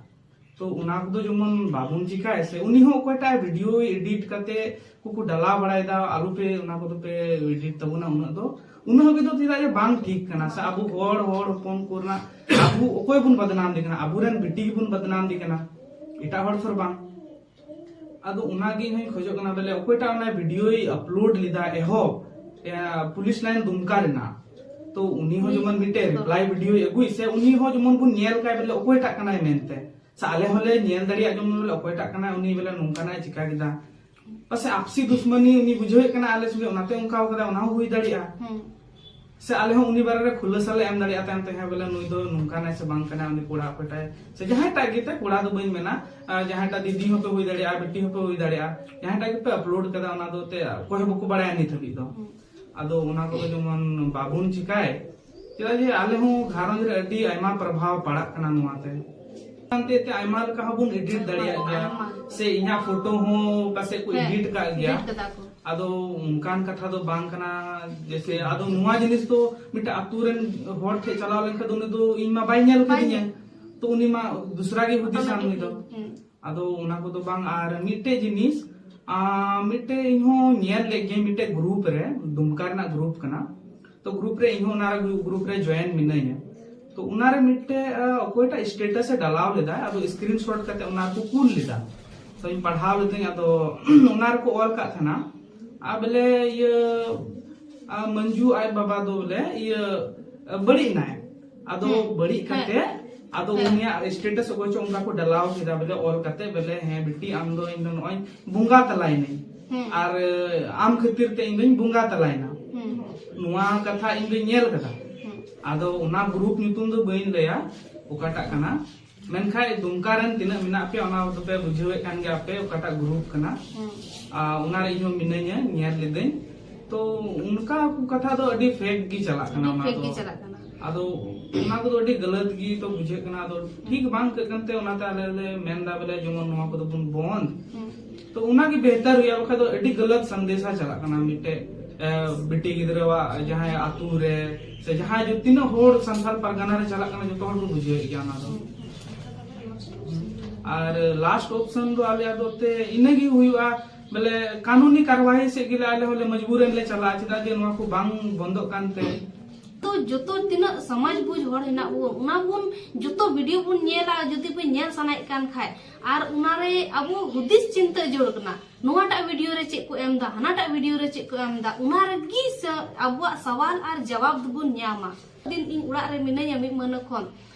ᱛᱚ ᱚᱱᱟ ᱠᱚᱫᱚ ᱡᱮᱢᱚᱱ ᱵᱟᱵᱚᱱ ᱪᱤᱠᱟᱭᱟ ᱥᱮ, ᱩᱱᱤ ᱦᱚᱸ ᱚᱠᱚᱭᱴᱟᱜ ᱵᱷᱤᱰᱤᱭᱳᱭ ᱮᱰᱤᱴ ᱠᱟᱛᱮ ᱠᱚᱠᱚ ᱰᱟᱞᱟᱣ ᱵᱟᱲᱟᱭᱮᱫᱟ, ᱟᱞᱚᱯᱮ ᱚᱱᱟ ᱠᱚᱫᱚ ᱯᱮ ᱮᱰᱤᱴ ᱛᱟᱵᱚᱱᱟ ᱩᱱᱟᱹᱜ ᱫᱚ, ᱩᱱᱟᱹᱜ ᱦᱟᱹᱵᱤᱡ ᱫᱚ ᱪᱮᱫᱟᱜ ᱡᱮ ᱵᱟᱝ ᱴᱷᱤᱠ ᱠᱟᱱᱟ ᱥᱮ, ᱟᱵᱚ ᱦᱚᱲ, ᱦᱚᱲ ᱦᱚᱯᱚᱱ ᱠᱚ ᱨᱮᱱᱟᱜ ᱟᱵᱚ ᱚᱠᱚᱭ ᱵᱚᱱ ᱵᱟᱫᱱᱟᱢ ᱫᱮ ᱠᱟᱱᱟ? ᱟᱵᱚᱨᱮᱱ ᱵᱤᱴᱤ ᱜᱮᱵᱚᱱ ᱵᱟᱫᱱᱟᱢ ᱫᱮ ᱠᱟᱱᱟ, ᱮᱴᱟᱜ ᱦᱚᱲ ᱛᱚ ᱵᱟᱝ᱾ ᱟᱫᱚ ᱚᱱᱟᱜᱮ ᱤᱧ ᱦᱚᱧ ᱠᱷᱚᱡᱚᱜ ᱠᱟᱱᱟ, ᱵᱚᱞᱮ ᱚᱠᱚᱭᱴᱟᱜ ᱚᱱᱟ ᱵᱷᱤᱰᱤᱭᱳᱭ ᱟᱯᱞᱳᱰ ᱞᱮᱫᱟ ᱮᱦᱚᱵ, ᱮ, ᱯᱩᱞᱤᱥ ᱞᱟᱭᱤᱱ ᱫᱩᱢᱠᱟ ᱨᱮᱱᱟᱜ, ᱛᱚ ᱩᱱᱤ ᱦᱚᱸ ᱡᱮᱢᱚᱱ ᱢᱤᱫᱴᱮᱡ ᱨᱤᱯᱞᱟᱭ ᱵᱷᱤᱰᱤᱭᱳᱭ ᱟᱹᱜᱩᱭ ᱥᱮ, ᱩᱱᱤ ᱦᱚᱸ ᱡᱮᱢᱚᱱ ᱵᱚᱱ ᱧᱮᱞ ᱠᱟᱭ, ᱵᱚᱞᱮ ᱚᱠᱚᱭᱴᱟᱜ ᱠᱟᱱᱟᱭ ᱢᱮᱱᱛᱮ, ᱥᱮ ᱟᱞᱮ ᱦᱚᱸᱞᱮ ᱧᱮᱞ ᱫᱟᱲᱮᱭᱟᱜ ᱡᱮᱢᱚᱱ, ᱵᱚᱞᱮ ᱚᱠᱚᱭᱴᱟᱜ ᱠᱟᱱᱟᱭ ᱩᱱᱤ, ᱵᱚᱞᱮ ᱱᱚᱝᱠᱟᱱᱟᱜ ᱮ ᱪᱤᱠᱟ ᱠᱮᱫᱟ᱾ ᱯᱟᱥᱮ ᱟᱯᱥᱤ ᱫᱩᱥᱢᱟᱱᱤ ᱩᱱᱤ ᱵᱩᱡᱷᱟᱹᱣᱮᱫ ᱠᱟᱱᱟ ᱟᱞᱮ ᱥᱚᱸᱜᱮ, ᱚᱱᱟᱛᱮ ᱚᱱᱠᱟ ᱠᱟᱫᱟ, ᱚᱱᱟ ᱦᱚᱸ ᱦᱩᱭ ᱫᱟᱲᱮᱭᱟᱜᱼᱟ᱾ ᱦᱩᱸ᱾ ᱥᱮ ᱟᱞᱮ ᱦᱚᱸ ᱩᱱᱤ ᱵᱟᱨᱮ ᱨᱮ ᱠᱷᱩᱞᱟᱹᱥᱟ ᱞᱮ ᱮᱢ ᱫᱟᱲᱮᱭᱟᱜᱼᱟ ᱛᱟᱭᱚᱢ ᱛᱮ, ᱦᱮᱸ ᱵᱚᱞᱮ ᱱᱩᱭ ᱫᱚ ᱱᱚᱝᱠᱟᱱᱟᱭ ᱥᱮ ᱵᱟᱝ ᱠᱟᱱᱟᱭ, ᱩᱱᱤ ᱠᱚᱲᱟ ᱚᱠᱚᱭᱴᱟᱭ, ᱥᱮ ᱡᱟᱦᱟᱸᱭᱴᱟᱜ ᱜᱮᱛᱮ, ᱠᱚᱲᱟ ᱫᱚ ᱵᱟᱹᱧ ᱢᱮᱱᱟ, ᱟᱨ ᱡᱟᱦᱟᱸᱭᱴᱟᱜ ᱫᱤᱫᱤ ᱦᱚᱸᱯᱮ ᱦᱩᱭ ᱫᱟᱲᱮᱭᱟᱜᱼᱟ, ᱵᱤᱴᱤ ᱦᱚᱸᱯᱮ ᱦᱩᱭ ᱫᱟᱲᱮᱭᱟᱜᱼᱟ, ᱡᱟᱦᱟᱸᱭᱴᱟᱜ ᱜᱮᱯᱮ ᱟᱯᱞᱳᱰ ᱠᱟᱫᱟ ᱚᱱᱟ ᱫᱚ ᱛᱮ ᱚᱠᱚᱭ ᱦᱚᱸ ᱵᱟᱠᱚ ᱵᱟᱲᱟᱭᱟ ᱱᱤᱛ ᱦᱟᱹᱵᱤᱡ ᱫᱚ᱾ ᱦᱩᱸ᱾ ᱟᱫᱚ ᱚᱱᱟ ᱠᱚᱫᱚ ᱡᱮᱢᱚᱱ ᱵᱟᱵᱚᱱ ᱪᱤᱠᱟᱭ, ᱪᱮᱫᱟᱜ ᱡᱮ ᱟᱞᱮ ᱦᱚᱸ ᱜᱷᱟᱨᱚᱸᱡᱽ ᱨᱮ ᱟᱹᱰᱤ ᱟᱭᱢᱟ ᱯᱨᱚᱵᱷᱟᱵᱽ ᱯᱟᱲᱟᱜ ᱠᱟᱱᱟ ᱱᱚᱣᱟᱛᱮ᱾ ᱮᱱᱛᱮ ᱛᱮ ᱟᱭᱢᱟ ᱞᱮᱠᱟ ᱦᱚᱸᱵᱚᱱ ᱮᱰᱤᱴ ᱫᱟᱲᱮᱭᱟᱜ ᱜᱮᱭᱟ, ᱟᱭᱢᱟ᱾ ᱥᱮ ᱤᱧᱟᱹᱜ ᱯᱷᱳᱴᱳ ᱦᱚᱸ ᱯᱟᱥᱮᱡ ᱠᱚ ᱦᱮᱸ, ᱮᱰᱤᱴ ᱠᱟᱜ ᱜᱮᱭᱟ᱾ ᱮᱰᱤᱴ ᱠᱟᱫᱟ ᱠᱚ᱾ ᱟᱫᱚ ᱚᱱᱠᱟᱱ ᱠᱟᱛᱷᱟ ᱫᱚ ᱵᱟᱝ ᱠᱟᱱᱟ, ᱡᱮᱥᱮ ᱟᱫᱚ ᱱᱚᱣᱟ ᱡᱤᱱᱤᱥ ᱫᱚ ᱢᱤᱫᱴᱮᱱ ᱟᱛᱳ ᱨᱮᱱ ᱦᱚᱲ ᱴᱷᱮᱡ ᱪᱟᱞᱟᱣ ᱞᱮᱱᱠᱷᱟᱱ ᱫᱚ ᱩᱱᱤ ᱫᱚ ᱤᱧ ᱢᱟ ᱵᱟᱭ ᱧᱮᱞ ᱵᱟᱭ ᱠᱟᱫᱤᱧᱟ, ᱧᱮᱞ᱾ ᱛᱚ ᱩᱱᱤ ᱢᱟ ᱫᱩᱥᱨᱟ ᱜᱮ ᱦᱩᱫᱤᱥᱟ ᱩᱱᱤ ᱫᱚ᱾ ᱦᱩᱸ᱾ ᱟᱫᱚ ᱚᱱᱟ ᱠᱚᱫᱚ ᱵᱟᱝ, ᱟᱨ ᱢᱤᱫᱴᱮᱡ ᱡᱤᱱᱤᱥ, ᱟᱸ, ᱢᱤᱫᱴᱮᱡ ᱤᱧ ᱦᱚᱸ ᱧᱮᱞ ᱞᱮᱫ ᱜᱤᱭᱟᱹᱧ ᱢᱤᱫᱴᱮᱡ ᱜᱨᱩᱯ ᱨᱮ, ᱫᱩᱢᱠᱟ ᱨᱮᱱᱟᱜ ᱜᱨᱩᱯ ᱠᱟᱱᱟ᱾ ᱛᱚ ᱜᱨᱩᱯ ᱨᱮ ᱤᱧ ᱦᱚᱸ ᱚᱱᱟ ᱜᱨᱩᱯ ᱨᱮ ᱡᱚᱭᱮᱱ ᱢᱤᱱᱟᱹᱧᱟ᱾ ᱛᱚ ᱚᱱᱟ ᱨᱮ ᱢᱤᱫᱴᱮᱡ, ᱟᱸ, ᱚᱠᱚᱭᱴᱟᱜ ᱥᱴᱮᱴᱟᱥ ᱮ ᱰᱟᱞᱟᱣ ᱞᱮᱫᱟ, ᱟᱫᱚ ᱥᱠᱨᱤᱱᱥᱚᱴ ᱠᱟᱛᱮ ᱚᱱᱟ ᱠᱚ ᱠᱩᱞ ᱞᱮᱫᱟ᱾ ᱛᱚ ᱤᱧ ᱯᱟᱲᱦᱟᱣ ᱞᱤᱫᱟᱹᱧ, ᱟᱫᱚ ᱚᱱᱟ ᱨᱮᱠᱚ ᱚᱞ ᱠᱟᱜ ᱛᱟᱦᱮᱱᱟ, ᱟᱨ ᱵᱚᱞᱮ ᱤᱭᱟᱹ, ᱟᱨ ᱢᱟᱹᱱᱡᱩ ᱟᱡ ᱵᱟᱵᱟ ᱫᱚ ᱵᱚᱞᱮ ᱤᱭᱟᱹ, ᱵᱟᱹᱲᱤᱡ ᱮᱱᱟᱭ᱾ ᱟᱫᱚ ᱦᱮᱸ᱾ ᱵᱟᱹᱲᱤᱡ ᱦᱮᱸ᱾ ᱠᱟᱛᱮ, ᱟᱫᱚ ᱦᱮᱸ᱾ ᱩᱱᱤᱭᱟᱜ ᱥᱴᱮᱴᱟᱥ ᱚᱠᱚᱭ ᱪᱚ ᱚᱱᱠᱟ ᱠᱚ ᱰᱟᱞᱟᱣ ᱠᱮᱫᱟ ᱵᱚᱞᱮ, ᱚᱞ ᱠᱟᱛᱮ ᱵᱚᱞᱮ, "ᱦᱮᱸ ᱵᱤᱴᱤ, ᱟᱢ ᱫᱚ ᱤᱧ ᱫᱚ ᱱᱚᱜᱼᱚᱭ ᱵᱚᱸᱜᱟ ᱛᱟᱞᱟᱭᱮᱱᱟᱹᱧ᱾ ᱦᱮᱸ᱾ ᱟᱨ ᱟᱢ ᱠᱷᱟᱹᱛᱤᱨ ᱛᱮ ᱤᱧ ᱫᱚᱧ ᱵᱚᱸᱜᱟ ᱛᱟᱞᱟᱭᱮᱱᱟ᱾" ᱦᱮᱸ᱾ ᱱᱚᱣᱟ ᱠᱟᱛᱷᱟ ᱤᱧ ᱫᱚᱧ ᱧᱮᱞ ᱠᱟᱫᱟ᱾ ᱦᱮᱸ᱾ ᱟᱫᱚ ᱚᱱᱟ ᱜᱨᱩᱯ ᱧᱩᱛᱩᱢ ᱫᱚ ᱵᱟᱹᱧ ᱞᱟᱹᱭᱟ, ᱚᱠᱟᱴᱟᱜ ᱠᱟᱱᱟ᱾ ᱢᱮᱱᱠᱷᱟᱡ ᱫᱩᱢᱠᱟ ᱨᱮᱱ ᱛᱤᱱᱟᱹᱜ ᱢᱮᱱᱟᱜ ᱯᱮᱭᱟ, ᱚᱱᱟ ᱫᱚᱯᱮ ᱵᱩᱡᱷᱟᱹᱣᱮᱫ ᱠᱟᱱ ᱜᱮᱭᱟ ᱯᱮ, ᱚᱠᱟᱴᱟᱜ ᱜᱨᱩᱯ ᱠᱟᱱᱟ᱾ ᱦᱩᱸ᱾ ᱟᱨ ᱚᱱᱟ ᱨᱮ ᱤᱧ ᱦᱚᱸ ᱢᱤᱱᱟᱹᱧᱟ, ᱧᱮᱞ ᱞᱤᱫᱟᱹᱧ᱾ ᱛᱚ ᱚᱱᱠᱟ ᱠᱚ ᱠᱟᱛᱷᱟ ᱫᱚ ᱟᱹᱰᱤ ᱯᱷᱮᱠ ᱜᱮ ᱪᱟᱞᱟᱜ ᱠᱟᱱᱟ᱾ ᱟᱹᱰᱤ ᱚᱱᱟ ᱯᱷᱮᱠ ᱫᱚ, ᱜᱮ ᱪᱟᱞᱟᱜ ᱠᱟᱱᱟ᱾ ᱟᱫᱚ ᱚᱱᱟ ᱠᱚᱫᱚ ᱟᱹᱰᱤ ᱜᱟᱞᱟᱛ ᱜᱮ ᱛᱚ ᱵᱩᱡᱷᱟᱹᱜ ᱠᱟᱱᱟ᱾ ᱟᱫᱚ ᱴᱷᱤᱠ ᱵᱟᱝ ᱟᱹᱭᱠᱟᱹᱜ ᱠᱟᱱᱛᱮ ᱚᱱᱟᱛᱮ ᱟᱞᱮ ᱞᱮ ᱢᱮᱱᱫᱟ ᱵᱚᱞᱮ ᱡᱮᱢᱚᱱ ᱱᱚᱣᱟ ᱠᱚᱫᱚ ᱵᱚᱱ ᱵᱚᱱᱫ᱾ ᱦᱩᱸ᱾ ᱛᱚ ᱚᱱᱟᱜᱮ ᱵᱮᱦᱛᱟᱨ ᱦᱩᱭᱩᱜᱼᱟ, ᱵᱟᱠᱷᱟᱡ ᱫᱚ ᱟᱹᱰᱤ ᱜᱟᱞᱟᱛ ᱥᱟᱱᱫᱮᱥᱟ ᱪᱟᱞᱟᱜ ᱠᱟᱱᱟ ᱢᱤᱫᱴᱮᱡ, ᱮ, ᱵᱤᱴᱤ ᱜᱤᱫᱽᱨᱟᱹᱣᱟᱜ ᱡᱟᱦᱟᱸᱭ ᱟᱛᱩ ᱨᱮ ᱥᱮ ᱡᱟᱦᱟᱸᱭ ᱡᱚ-, ᱛᱤᱱᱟᱹᱜ ᱦᱚᱲ ᱥᱟᱱᱛᱟᱲ ᱯᱟᱨᱜᱟᱱᱟ ᱨᱮ ᱪᱟᱞᱟᱜ ᱠᱟᱱᱟ, ᱡᱚᱛᱚ ᱦᱚᱲ ᱠᱚ ᱵᱩᱡᱷᱟᱹᱣᱮᱫ ᱜᱮᱭᱟ ᱚᱱᱟ ᱫᱚ᱾ ᱟᱨ ᱞᱟᱥᱴ ᱚᱯᱥᱚᱱ ᱫᱚ ᱟᱞᱮᱭᱟᱜ ᱫᱚ ᱛᱮ ᱤᱱᱟᱹᱜᱮ ᱦᱩᱭᱩᱜᱼᱟ, ᱵᱚᱞᱮ ᱠᱟᱹᱱᱩᱱᱤ ᱠᱟᱨᱣᱟᱭ ᱥᱮᱫ ᱜᱮᱞᱮ ᱟᱞᱮ ᱦᱚᱸᱞᱮ ᱢᱚᱡᱵᱩᱨᱮᱱ ᱞᱮ ᱪᱟᱞᱟᱜᱼᱟ, ᱪᱮᱫᱟᱜ ᱡᱮ ᱱᱚᱣᱟ ᱠᱚ ᱵᱟᱝ ᱵᱚᱱᱫᱚᱜ ᱠᱟᱱᱛᱮ᱾ ᱛᱚ ᱡᱚᱛᱚ ᱛᱤᱱᱟᱹᱜ ᱥᱚᱢᱟᱡᱽ ᱵᱩᱡᱽ ᱦᱚᱲ ᱦᱮᱱᱟᱜ ᱵᱚᱱ, ᱚᱱᱟ ᱵᱚᱱ ᱡᱚᱛᱚ ᱵᱷᱤᱰᱤᱭᱳ ᱵᱚᱱ ᱧᱮᱞᱟ, ᱡᱩᱫᱤ ᱵᱚᱱ ᱧᱮᱞ ᱥᱟᱱᱟᱭᱮᱫ ᱠᱟᱱ ᱠᱷᱟᱡ, ᱟᱨ ᱚᱱᱟᱨᱮ ᱟᱵᱚ ᱦᱩᱫᱤᱥ ᱪᱤᱱᱛᱟᱹ ᱡᱟᱹᱨᱩᱲ ᱠᱟᱱᱟ, ᱱᱚᱣᱟᱴᱟᱜ ᱵᱷᱤᱰᱤᱭᱳ ᱨᱮ ᱪᱮᱫ ᱠᱚ ᱮᱢ ᱮᱫᱟ, ᱦᱟᱱᱟᱴᱟᱜ ᱵᱷᱤᱰᱤᱭᱳ ᱨᱮ ᱪᱮᱫ ᱠᱚ ᱮᱢ ᱮᱫᱟ, ᱚᱱᱟ ᱨᱮᱜᱮ ᱥᱮ ᱟᱵᱚᱣᱟᱜ ᱥᱟᱣᱟᱞ ᱟᱨ ᱡᱟᱣᱟᱵ ᱫᱚᱵᱚᱱ ᱧᱟᱢᱟ᱾ ᱫᱤᱱ ᱤᱧ ᱚᱲᱟᱜ ᱨᱮ ᱢᱤᱱᱟᱹᱧᱟ, ᱢᱤᱫ ᱢᱟᱹᱦᱱᱟᱹ ᱠᱷᱚᱱ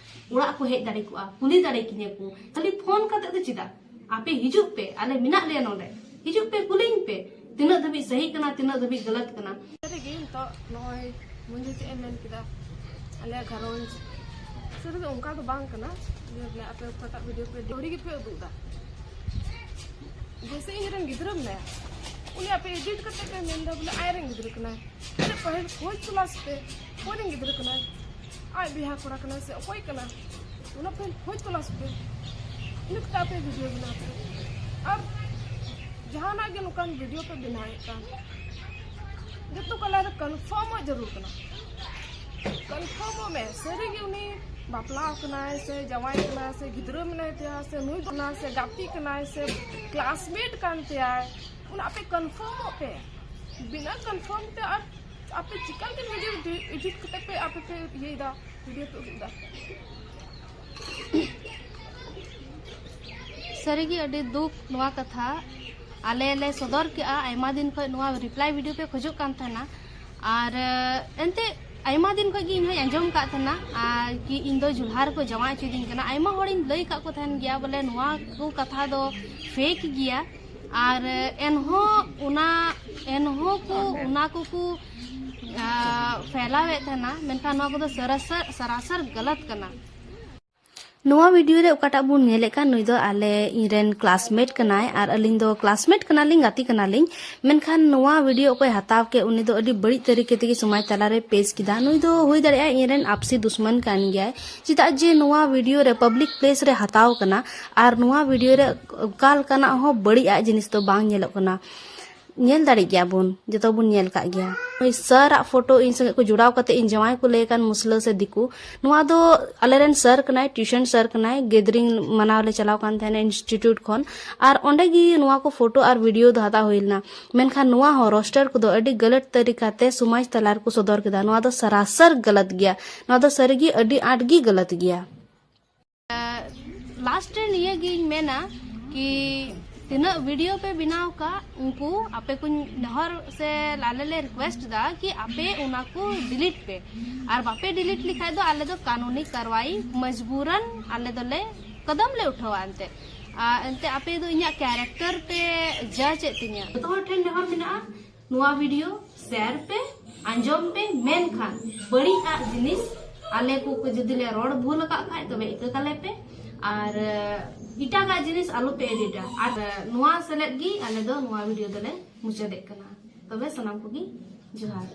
ᱚᱲᱟᱜ ᱠᱚ ᱦᱮᱡ ᱫᱟᱲᱮ ᱠᱚᱜᱼᱟ, ᱠᱩᱞᱤ ᱫᱟᱲᱮ ᱠᱤᱧᱟ ᱠᱚ, ᱠᱷᱟᱹᱞᱤ ᱯᱷᱳᱱ ᱠᱟᱛᱮ ᱫᱚ ᱪᱮᱫᱟᱜ? ᱟᱯᱮ ᱦᱤᱡᱩᱜ ᱯᱮ, ᱟᱞᱮ ᱢᱮᱱᱟᱜ ᱞᱮᱭᱟ ᱱᱚᱰᱮ, ᱦᱤᱡᱩᱜ ᱯᱮ, ᱠᱩᱞᱤᱧ ᱯᱮ, ᱛᱤᱱᱟᱹᱜ ᱫᱷᱟᱹᱵᱤᱡ ᱥᱟᱹᱦᱤ ᱠᱟᱱᱟ, ᱛᱤᱱᱟᱹᱜ ᱫᱷᱟᱹᱵᱤᱡ ᱜᱟᱞᱟᱛ ᱠᱟᱱᱟ᱾ ᱥᱟᱹᱨᱤᱜᱮ ᱱᱤᱛᱚᱜ ᱱᱚᱜᱼᱚᱭ ᱢᱚᱧᱡᱩ ᱪᱮᱫ ᱮ ᱢᱮᱱ ᱠᱮᱫᱟ, ᱟᱞᱮᱭᱟᱜ ᱜᱷᱟᱨᱚᱸᱡᱽ ᱥᱟᱹᱨᱤ ᱫᱚ ᱚᱱᱠᱟ ᱫᱚ ᱵᱟᱝ ᱠᱟᱱᱟ᱾ ᱡᱮ ᱵᱚᱞᱮ ᱟᱯᱮ ᱚᱠᱟᱴᱟᱜ ᱵᱷᱤᱰᱤᱭᱳ ᱯᱮ ᱟᱹᱰᱤ ᱜᱮᱯᱮ ᱩᱫᱩᱜ ᱮᱫᱟ, ᱡᱮᱭᱥᱮ ᱤᱧ ᱨᱮᱱ ᱜᱤᱫᱽᱨᱟᱹ ᱢᱮᱱᱟᱭᱟ, ᱩᱱᱤ ᱟᱯᱮ ᱮᱰᱤᱴ ᱠᱟᱛᱮ ᱯᱮ ᱢᱮᱱᱫᱟ ᱵᱚᱞᱮ ᱟᱡ ᱨᱮᱱ ᱜᱤᱫᱽᱨᱟᱹ ᱠᱟᱱᱟᱭ᱾ ᱟᱨᱮ ᱯᱟᱹᱦᱤᱞ ᱠᱷᱚᱡᱽ ᱛᱚᱞᱟᱥ ᱯᱮ, ᱚᱠᱚᱭ ᱨᱮᱱ ᱜᱤᱫᱽᱨᱟᱹ ᱠᱟᱱᱟᱭ, ᱟᱡ ᱵᱚᱭᱦᱟ ᱠᱚᱲᱟ ᱠᱟᱱᱟᱭ ᱥᱮ ᱚᱠᱚᱭ ᱠᱟᱱᱟ, ᱚᱱᱟ ᱯᱟᱹᱦᱤᱞ ᱠᱷᱚᱡᱽ ᱛᱚᱞᱟᱥ ᱯᱮ᱾ ᱤᱱᱟᱹ ᱠᱟᱛᱮ ᱟᱯᱮ ᱵᱷᱤᱰᱤᱭᱳ ᱵᱮᱱᱟᱣ ᱯᱮ᱾ ᱟᱨ ᱡᱟᱦᱟᱱᱟᱜ ᱜᱮ ᱱᱚᱝᱠᱟᱱ ᱵᱷᱤᱰᱤᱭᱳ ᱯᱮ ᱵᱮᱱᱟᱣᱮᱫ ᱠᱟᱱ, ᱡᱚᱛᱚ ᱠᱚ ᱞᱟᱦᱟ ᱨᱮ ᱠᱚᱱᱯᱷᱟᱨᱢᱚᱜ ᱡᱟᱹᱨᱩᱲ ᱠᱟᱱᱟ᱾ ᱠᱚᱱᱯᱷᱟᱨᱢᱚᱜ ᱢᱮ, ᱥᱟᱹᱨᱤᱜᱮ ᱩᱱᱤ ᱵᱟᱯᱞᱟ ᱠᱟᱱᱟᱭ ᱥᱮ ᱡᱟᱶᱟᱭ ᱠᱟᱱᱟᱭ ᱥᱮ ᱜᱤᱫᱽᱨᱟᱹ ᱢᱮᱱᱟᱭ ᱛᱟᱭᱟ ᱥᱮ ᱱᱩᱭ ᱫᱚ ᱠᱟᱱᱟ ᱥᱮ ᱜᱟᱛᱮ ᱠᱟᱱᱟᱭ ᱥᱮ ᱠᱞᱟᱥᱢᱮᱴ ᱠᱟᱱ ᱛᱟᱭᱟᱭ, ᱚᱱᱟ ᱟᱯᱮ ᱠᱚᱱᱯᱷᱟᱨᱢᱚᱜ ᱯᱮ᱾ ᱵᱤᱱᱟᱹ ᱠᱚᱱᱯᱷᱟᱨᱢ ᱛᱮ ᱟᱨ ᱟᱯᱮ ᱪᱤᱠᱟ ᱞᱮᱠᱟᱱ ᱵᱷᱤᱰᱤᱭᱳ ᱮᱰᱤᱴ ᱠᱟᱛᱮ ᱯᱮ ᱟᱯᱮ ᱯᱮ ᱤᱭᱟᱹᱭᱮᱫᱟ, ᱵᱷᱤᱰᱤᱭᱳ ᱯᱮ ᱩᱫᱩᱜ ᱮᱫᱟ? ᱥᱟᱹᱨᱤᱜᱮ ᱟᱹᱰᱤ ᱫᱩᱠ ᱱᱚᱣᱟ ᱠᱟᱛᱷᱟ᱾ ᱟᱞᱮ ᱞᱮ ᱥᱚᱫᱚᱨ ᱠᱮᱜᱼᱟ, ᱟᱭᱢᱟ ᱫᱤᱱ ᱠᱷᱚᱱ ᱱᱚᱣᱟ ᱨᱤᱯᱞᱟᱭ ᱵᱷᱤᱰᱤᱭᱳ ᱯᱮ ᱠᱷᱚᱡᱚᱜ ᱠᱟᱱ ᱛᱟᱦᱮᱱᱟ᱾ ᱟᱨ ᱮᱱᱛᱮ ᱟᱭᱢᱟ ᱫᱤᱱ ᱠᱷᱚᱱ ᱜᱮ ᱤᱧ ᱦᱚᱸᱧ ᱟᱸᱡᱚᱢ ᱟᱠᱟᱫ ᱛᱟᱦᱮᱱᱟ, ᱟᱨ ᱠᱤ ᱤᱧ ᱫᱚ ᱡᱩᱞᱦᱟ ᱨᱮᱠᱚ ᱡᱟᱶᱟᱭ ᱦᱚᱪᱚᱭᱫᱤᱧ ᱠᱟᱱᱟ᱾ ᱟᱭᱢᱟ ᱦᱚᱲᱤᱧ ᱞᱟᱹᱭ ᱟᱠᱟᱫ ᱠᱚ ᱛᱟᱦᱮᱱ ᱜᱮᱭᱟ ᱵᱚᱞᱮ ᱱᱚᱣᱟ ᱠᱚ ᱠᱟᱛᱷᱟ ᱫᱚ ᱯᱷᱮᱠ ᱜᱮᱭᱟ᱾ ᱟᱨ ᱮᱱᱦᱚᱸ ᱚᱱᱟ ᱮᱱᱦᱚᱸ ᱠᱚ ᱚᱱᱟ ᱠᱚᱠᱚ ᱯᱷᱮᱞᱟᱣᱮᱫ ᱛᱟᱦᱮᱱᱟ, ᱢᱮᱱᱠᱷᱟᱱ ᱱᱚᱣᱟ ᱠᱚᱫᱚ ᱥᱟᱨᱟᱥᱟᱨ ᱥᱟᱨᱟᱥᱟᱨ ᱜᱟᱞᱟᱛ ᱠᱟᱱᱟ᱾ ᱱᱚᱣᱟ ᱵᱷᱤᱰᱤᱭᱳ ᱨᱮ ᱚᱠᱟᱴᱟᱜ ᱵᱚᱱ ᱧᱮᱞᱮᱫ ᱠᱟᱱ, ᱱᱩᱭ ᱫᱚ ᱟᱞᱮ ᱤᱧᱨᱮᱱ ᱠᱞᱟᱥᱢᱮᱴ ᱠᱟᱱᱟᱭ ᱟᱨ ᱟᱹᱞᱤᱧ ᱫᱚ ᱠᱞᱟᱥᱢᱮᱴ ᱠᱟᱱᱟᱞᱤᱧ, ᱜᱟᱛᱮ ᱠᱟᱱᱟᱞᱤᱧ᱾ ᱢᱮᱱᱠᱷᱟᱱ ᱱᱚᱣᱟ ᱵᱷᱤᱰᱤᱭᱳ ᱚᱠᱚᱭ ᱦᱟᱛᱟᱣ ᱠᱮᱫ, ᱩᱱᱤ ᱫᱚ ᱟᱹᱰᱤ ᱵᱟᱹᱲᱤᱡ ᱛᱟᱹᱨᱤᱠᱟ ᱛᱮᱜᱮ ᱥᱚᱢᱟᱡᱽ ᱛᱟᱞᱟᱨᱮ ᱯᱮᱥ ᱠᱮᱫᱟ᱾ ᱱᱩᱭ ᱫᱚ ᱦᱩᱭ ᱫᱟᱲᱮᱭᱟᱜᱼᱟ ᱤᱧᱨᱮᱱ ᱟᱯᱥᱤ ᱫᱩᱥᱢᱟᱱ ᱠᱟᱱ ᱜᱮᱭᱟᱭ, ᱪᱮᱫᱟᱜ ᱡᱮ ᱱᱚᱣᱟ ᱵᱷᱤᱰᱤᱭᱳ ᱨᱮ ᱯᱟᱵᱽᱞᱤᱠ ᱯᱞᱮᱥ ᱨᱮ ᱦᱟᱛᱟᱣ ᱠᱟᱱᱟ ᱟᱨ ᱱᱚᱣᱟ ᱵᱷᱤᱰᱤᱭᱳ ᱨᱮ ᱚᱠᱟ ᱞᱮᱠᱟᱱᱟᱜ ᱦᱚᱸ ᱵᱟᱹᱲᱤᱡ ᱟᱜ ᱡᱤᱱᱤᱥ ᱫᱚ ᱵᱟᱝ ᱧᱮᱞᱚᱜ ᱠᱟᱱᱟ᱾ ᱧᱮᱞ ᱫᱟᱲᱮᱜ ᱜᱮᱭᱟ ᱵᱚᱱ, ᱡᱚᱛᱚ ᱵᱚᱱ ᱧᱮᱞ ᱠᱟᱜ ᱜᱮᱭᱟ᱾ ᱱᱩᱭ ᱥᱟᱨ ᱟᱜ ᱯᱷᱳᱴᱳ ᱤᱧ ᱥᱚᱸᱜᱮ ᱠᱚ ᱡᱚᱲᱟᱣ ᱠᱟᱛᱮ ᱤᱧ ᱡᱟᱶᱟᱭ ᱠᱚ ᱞᱟᱹᱭ ᱠᱟᱱ ᱢᱩᱥᱞᱟᱹ ᱥᱮ ᱫᱤᱠᱩ, ᱱᱚᱣᱟ ᱫᱚ ᱟᱞᱮᱨᱮᱱ ᱥᱟᱨ ᱠᱟᱱᱟᱭ, ᱴᱤᱭᱩᱥᱚᱱ ᱥᱟᱨ ᱠᱟᱱᱟᱭ, ᱜᱮᱫᱟᱨᱤᱝ ᱢᱟᱱᱟᱣ ᱞᱮ ᱪᱟᱞᱟᱣ ᱠᱟᱱ ᱛᱟᱦᱮᱱᱟ ᱤᱱᱥᱴᱤᱴᱤᱭᱩᱴ ᱠᱷᱚᱱ, ᱟᱨ ᱚᱸᱰᱮ ᱜᱮ ᱱᱚᱣᱟ ᱠᱚ ᱯᱷᱳᱴᱳ ᱟᱨ ᱵᱷᱤᱰᱤᱭᱳ ᱫᱚ ᱦᱟᱛᱟᱣ ᱦᱩᱭ ᱞᱮᱱᱟ᱾ ᱢᱮᱱᱠᱷᱟᱱ ᱱᱚᱣᱟ ᱦᱚᱸ ᱨᱳᱥᱴᱟᱨ ᱠᱚᱫᱚ ᱟᱹᱰᱤ ᱜᱟᱞᱟᱛ ᱛᱟᱹᱨᱤᱠᱟ ᱛᱮ ᱥᱚᱢᱟᱡᱽ ᱛᱟᱞᱟ ᱨᱮᱠᱚ ᱥᱚᱫᱚᱨ ᱠᱮᱫᱟ᱾ ᱱᱚᱣᱟ ᱫᱚ ᱥᱟᱨᱟᱥᱟᱨ ᱜᱟᱞᱟᱛ ᱜᱮᱭᱟ᱾ ᱱᱚᱣᱟ ᱫᱚ ᱥᱟᱹᱨᱤᱜᱮ ᱟᱹᱰᱤ ᱟᱸᱴ ᱜᱮ ᱜᱟᱞᱟᱛ ᱜᱮᱭᱟ᱾ ᱞᱟᱥᱴ ᱨᱮ ᱱᱤᱭᱟᱹ ᱜᱤᱧ ᱢᱮᱱᱟ ᱠᱤ ᱛᱤᱱᱟᱹᱜ ᱵᱷᱤᱰᱤᱭᱳ ᱯᱮ ᱵᱮᱱᱟᱣ ᱠᱟᱜ, ᱩᱱᱠᱩ ᱟᱯᱮ ᱠᱚᱧ ᱱᱮᱦᱚᱨ ᱥᱮ ᱟᱞᱮ ᱞᱮ ᱨᱤᱠᱩᱭᱮᱥᱴ ᱮᱫᱟ ᱠᱤ ᱟᱯᱮ ᱚᱱᱟ ᱠᱚ ᱰᱤᱞᱤᱴ ᱯᱮ, ᱟᱨ ᱵᱟᱯᱮ ᱰᱤᱞᱤᱴ ᱞᱮᱠᱷᱟᱡ ᱫᱚ ᱟᱞᱮ ᱫᱚ ᱠᱟᱹᱱᱩᱱᱤ ᱠᱟᱨᱣᱟᱭ ᱢᱚᱡᱽᱵᱩᱨᱟᱱ ᱟᱞᱮ ᱫᱚᱞᱮ ᱠᱚᱫᱚᱢ ᱞᱮ ᱩᱴᱷᱟᱹᱣᱟ ᱮᱱᱛᱮ᱾ ᱟᱨ ᱮᱱᱛᱮ ᱟᱯᱮ ᱫᱚ ᱤᱧᱟᱹᱜ ᱠᱮᱨᱮᱠᱴᱟᱨ ᱯᱮ ᱡᱟᱡᱽ ᱮᱫ ᱛᱤᱧᱟ᱾ ᱡᱚᱛᱚ ᱦᱚᱲ ᱴᱷᱮᱱ ᱱᱮᱦᱚᱨ ᱢᱮᱱᱟᱜᱼᱟ, ᱱᱚᱣᱟ ᱵᱷᱤᱰᱤᱭᱳ ᱥᱮᱭᱟᱨ ᱯᱮ, ᱟᱸᱡᱚᱢ ᱯᱮ, ᱢᱮᱱᱠᱷᱟᱱ ᱵᱟᱹᱲᱤᱡ ᱟᱜ ᱡᱤᱱᱤᱥ ᱟᱞᱮ ᱠᱚ ᱡᱩᱫᱤ ᱞᱮ ᱨᱚᱲ ᱵᱷᱩᱞ ᱟᱠᱟᱫ ᱠᱷᱟᱡ ᱛᱚᱵᱮ ᱤᱠᱟᱹ ᱠᱟᱞᱮ ᱯᱮ, ᱟᱨ ᱮᱴᱟᱜᱟᱜ ᱡᱤᱱᱤᱥ ᱟᱞᱚ ᱯᱮ ᱮᱰᱤᱴᱟ᱾ ᱟᱨ ᱱᱚᱣᱟ ᱥᱮᱞᱮᱫ ᱜᱮ ᱟᱞᱮ ᱫᱚ ᱱᱚᱣᱟ ᱵᱷᱤᱰᱤᱭᱳ ᱫᱚᱞᱮ ᱢᱩᱪᱟᱹᱫᱮᱫ ᱠᱟᱱᱟ᱾ ᱛᱚᱵᱮ ᱥᱟᱱᱟᱢ ᱠᱚᱜᱮ ᱡᱚᱦᱟᱨ᱾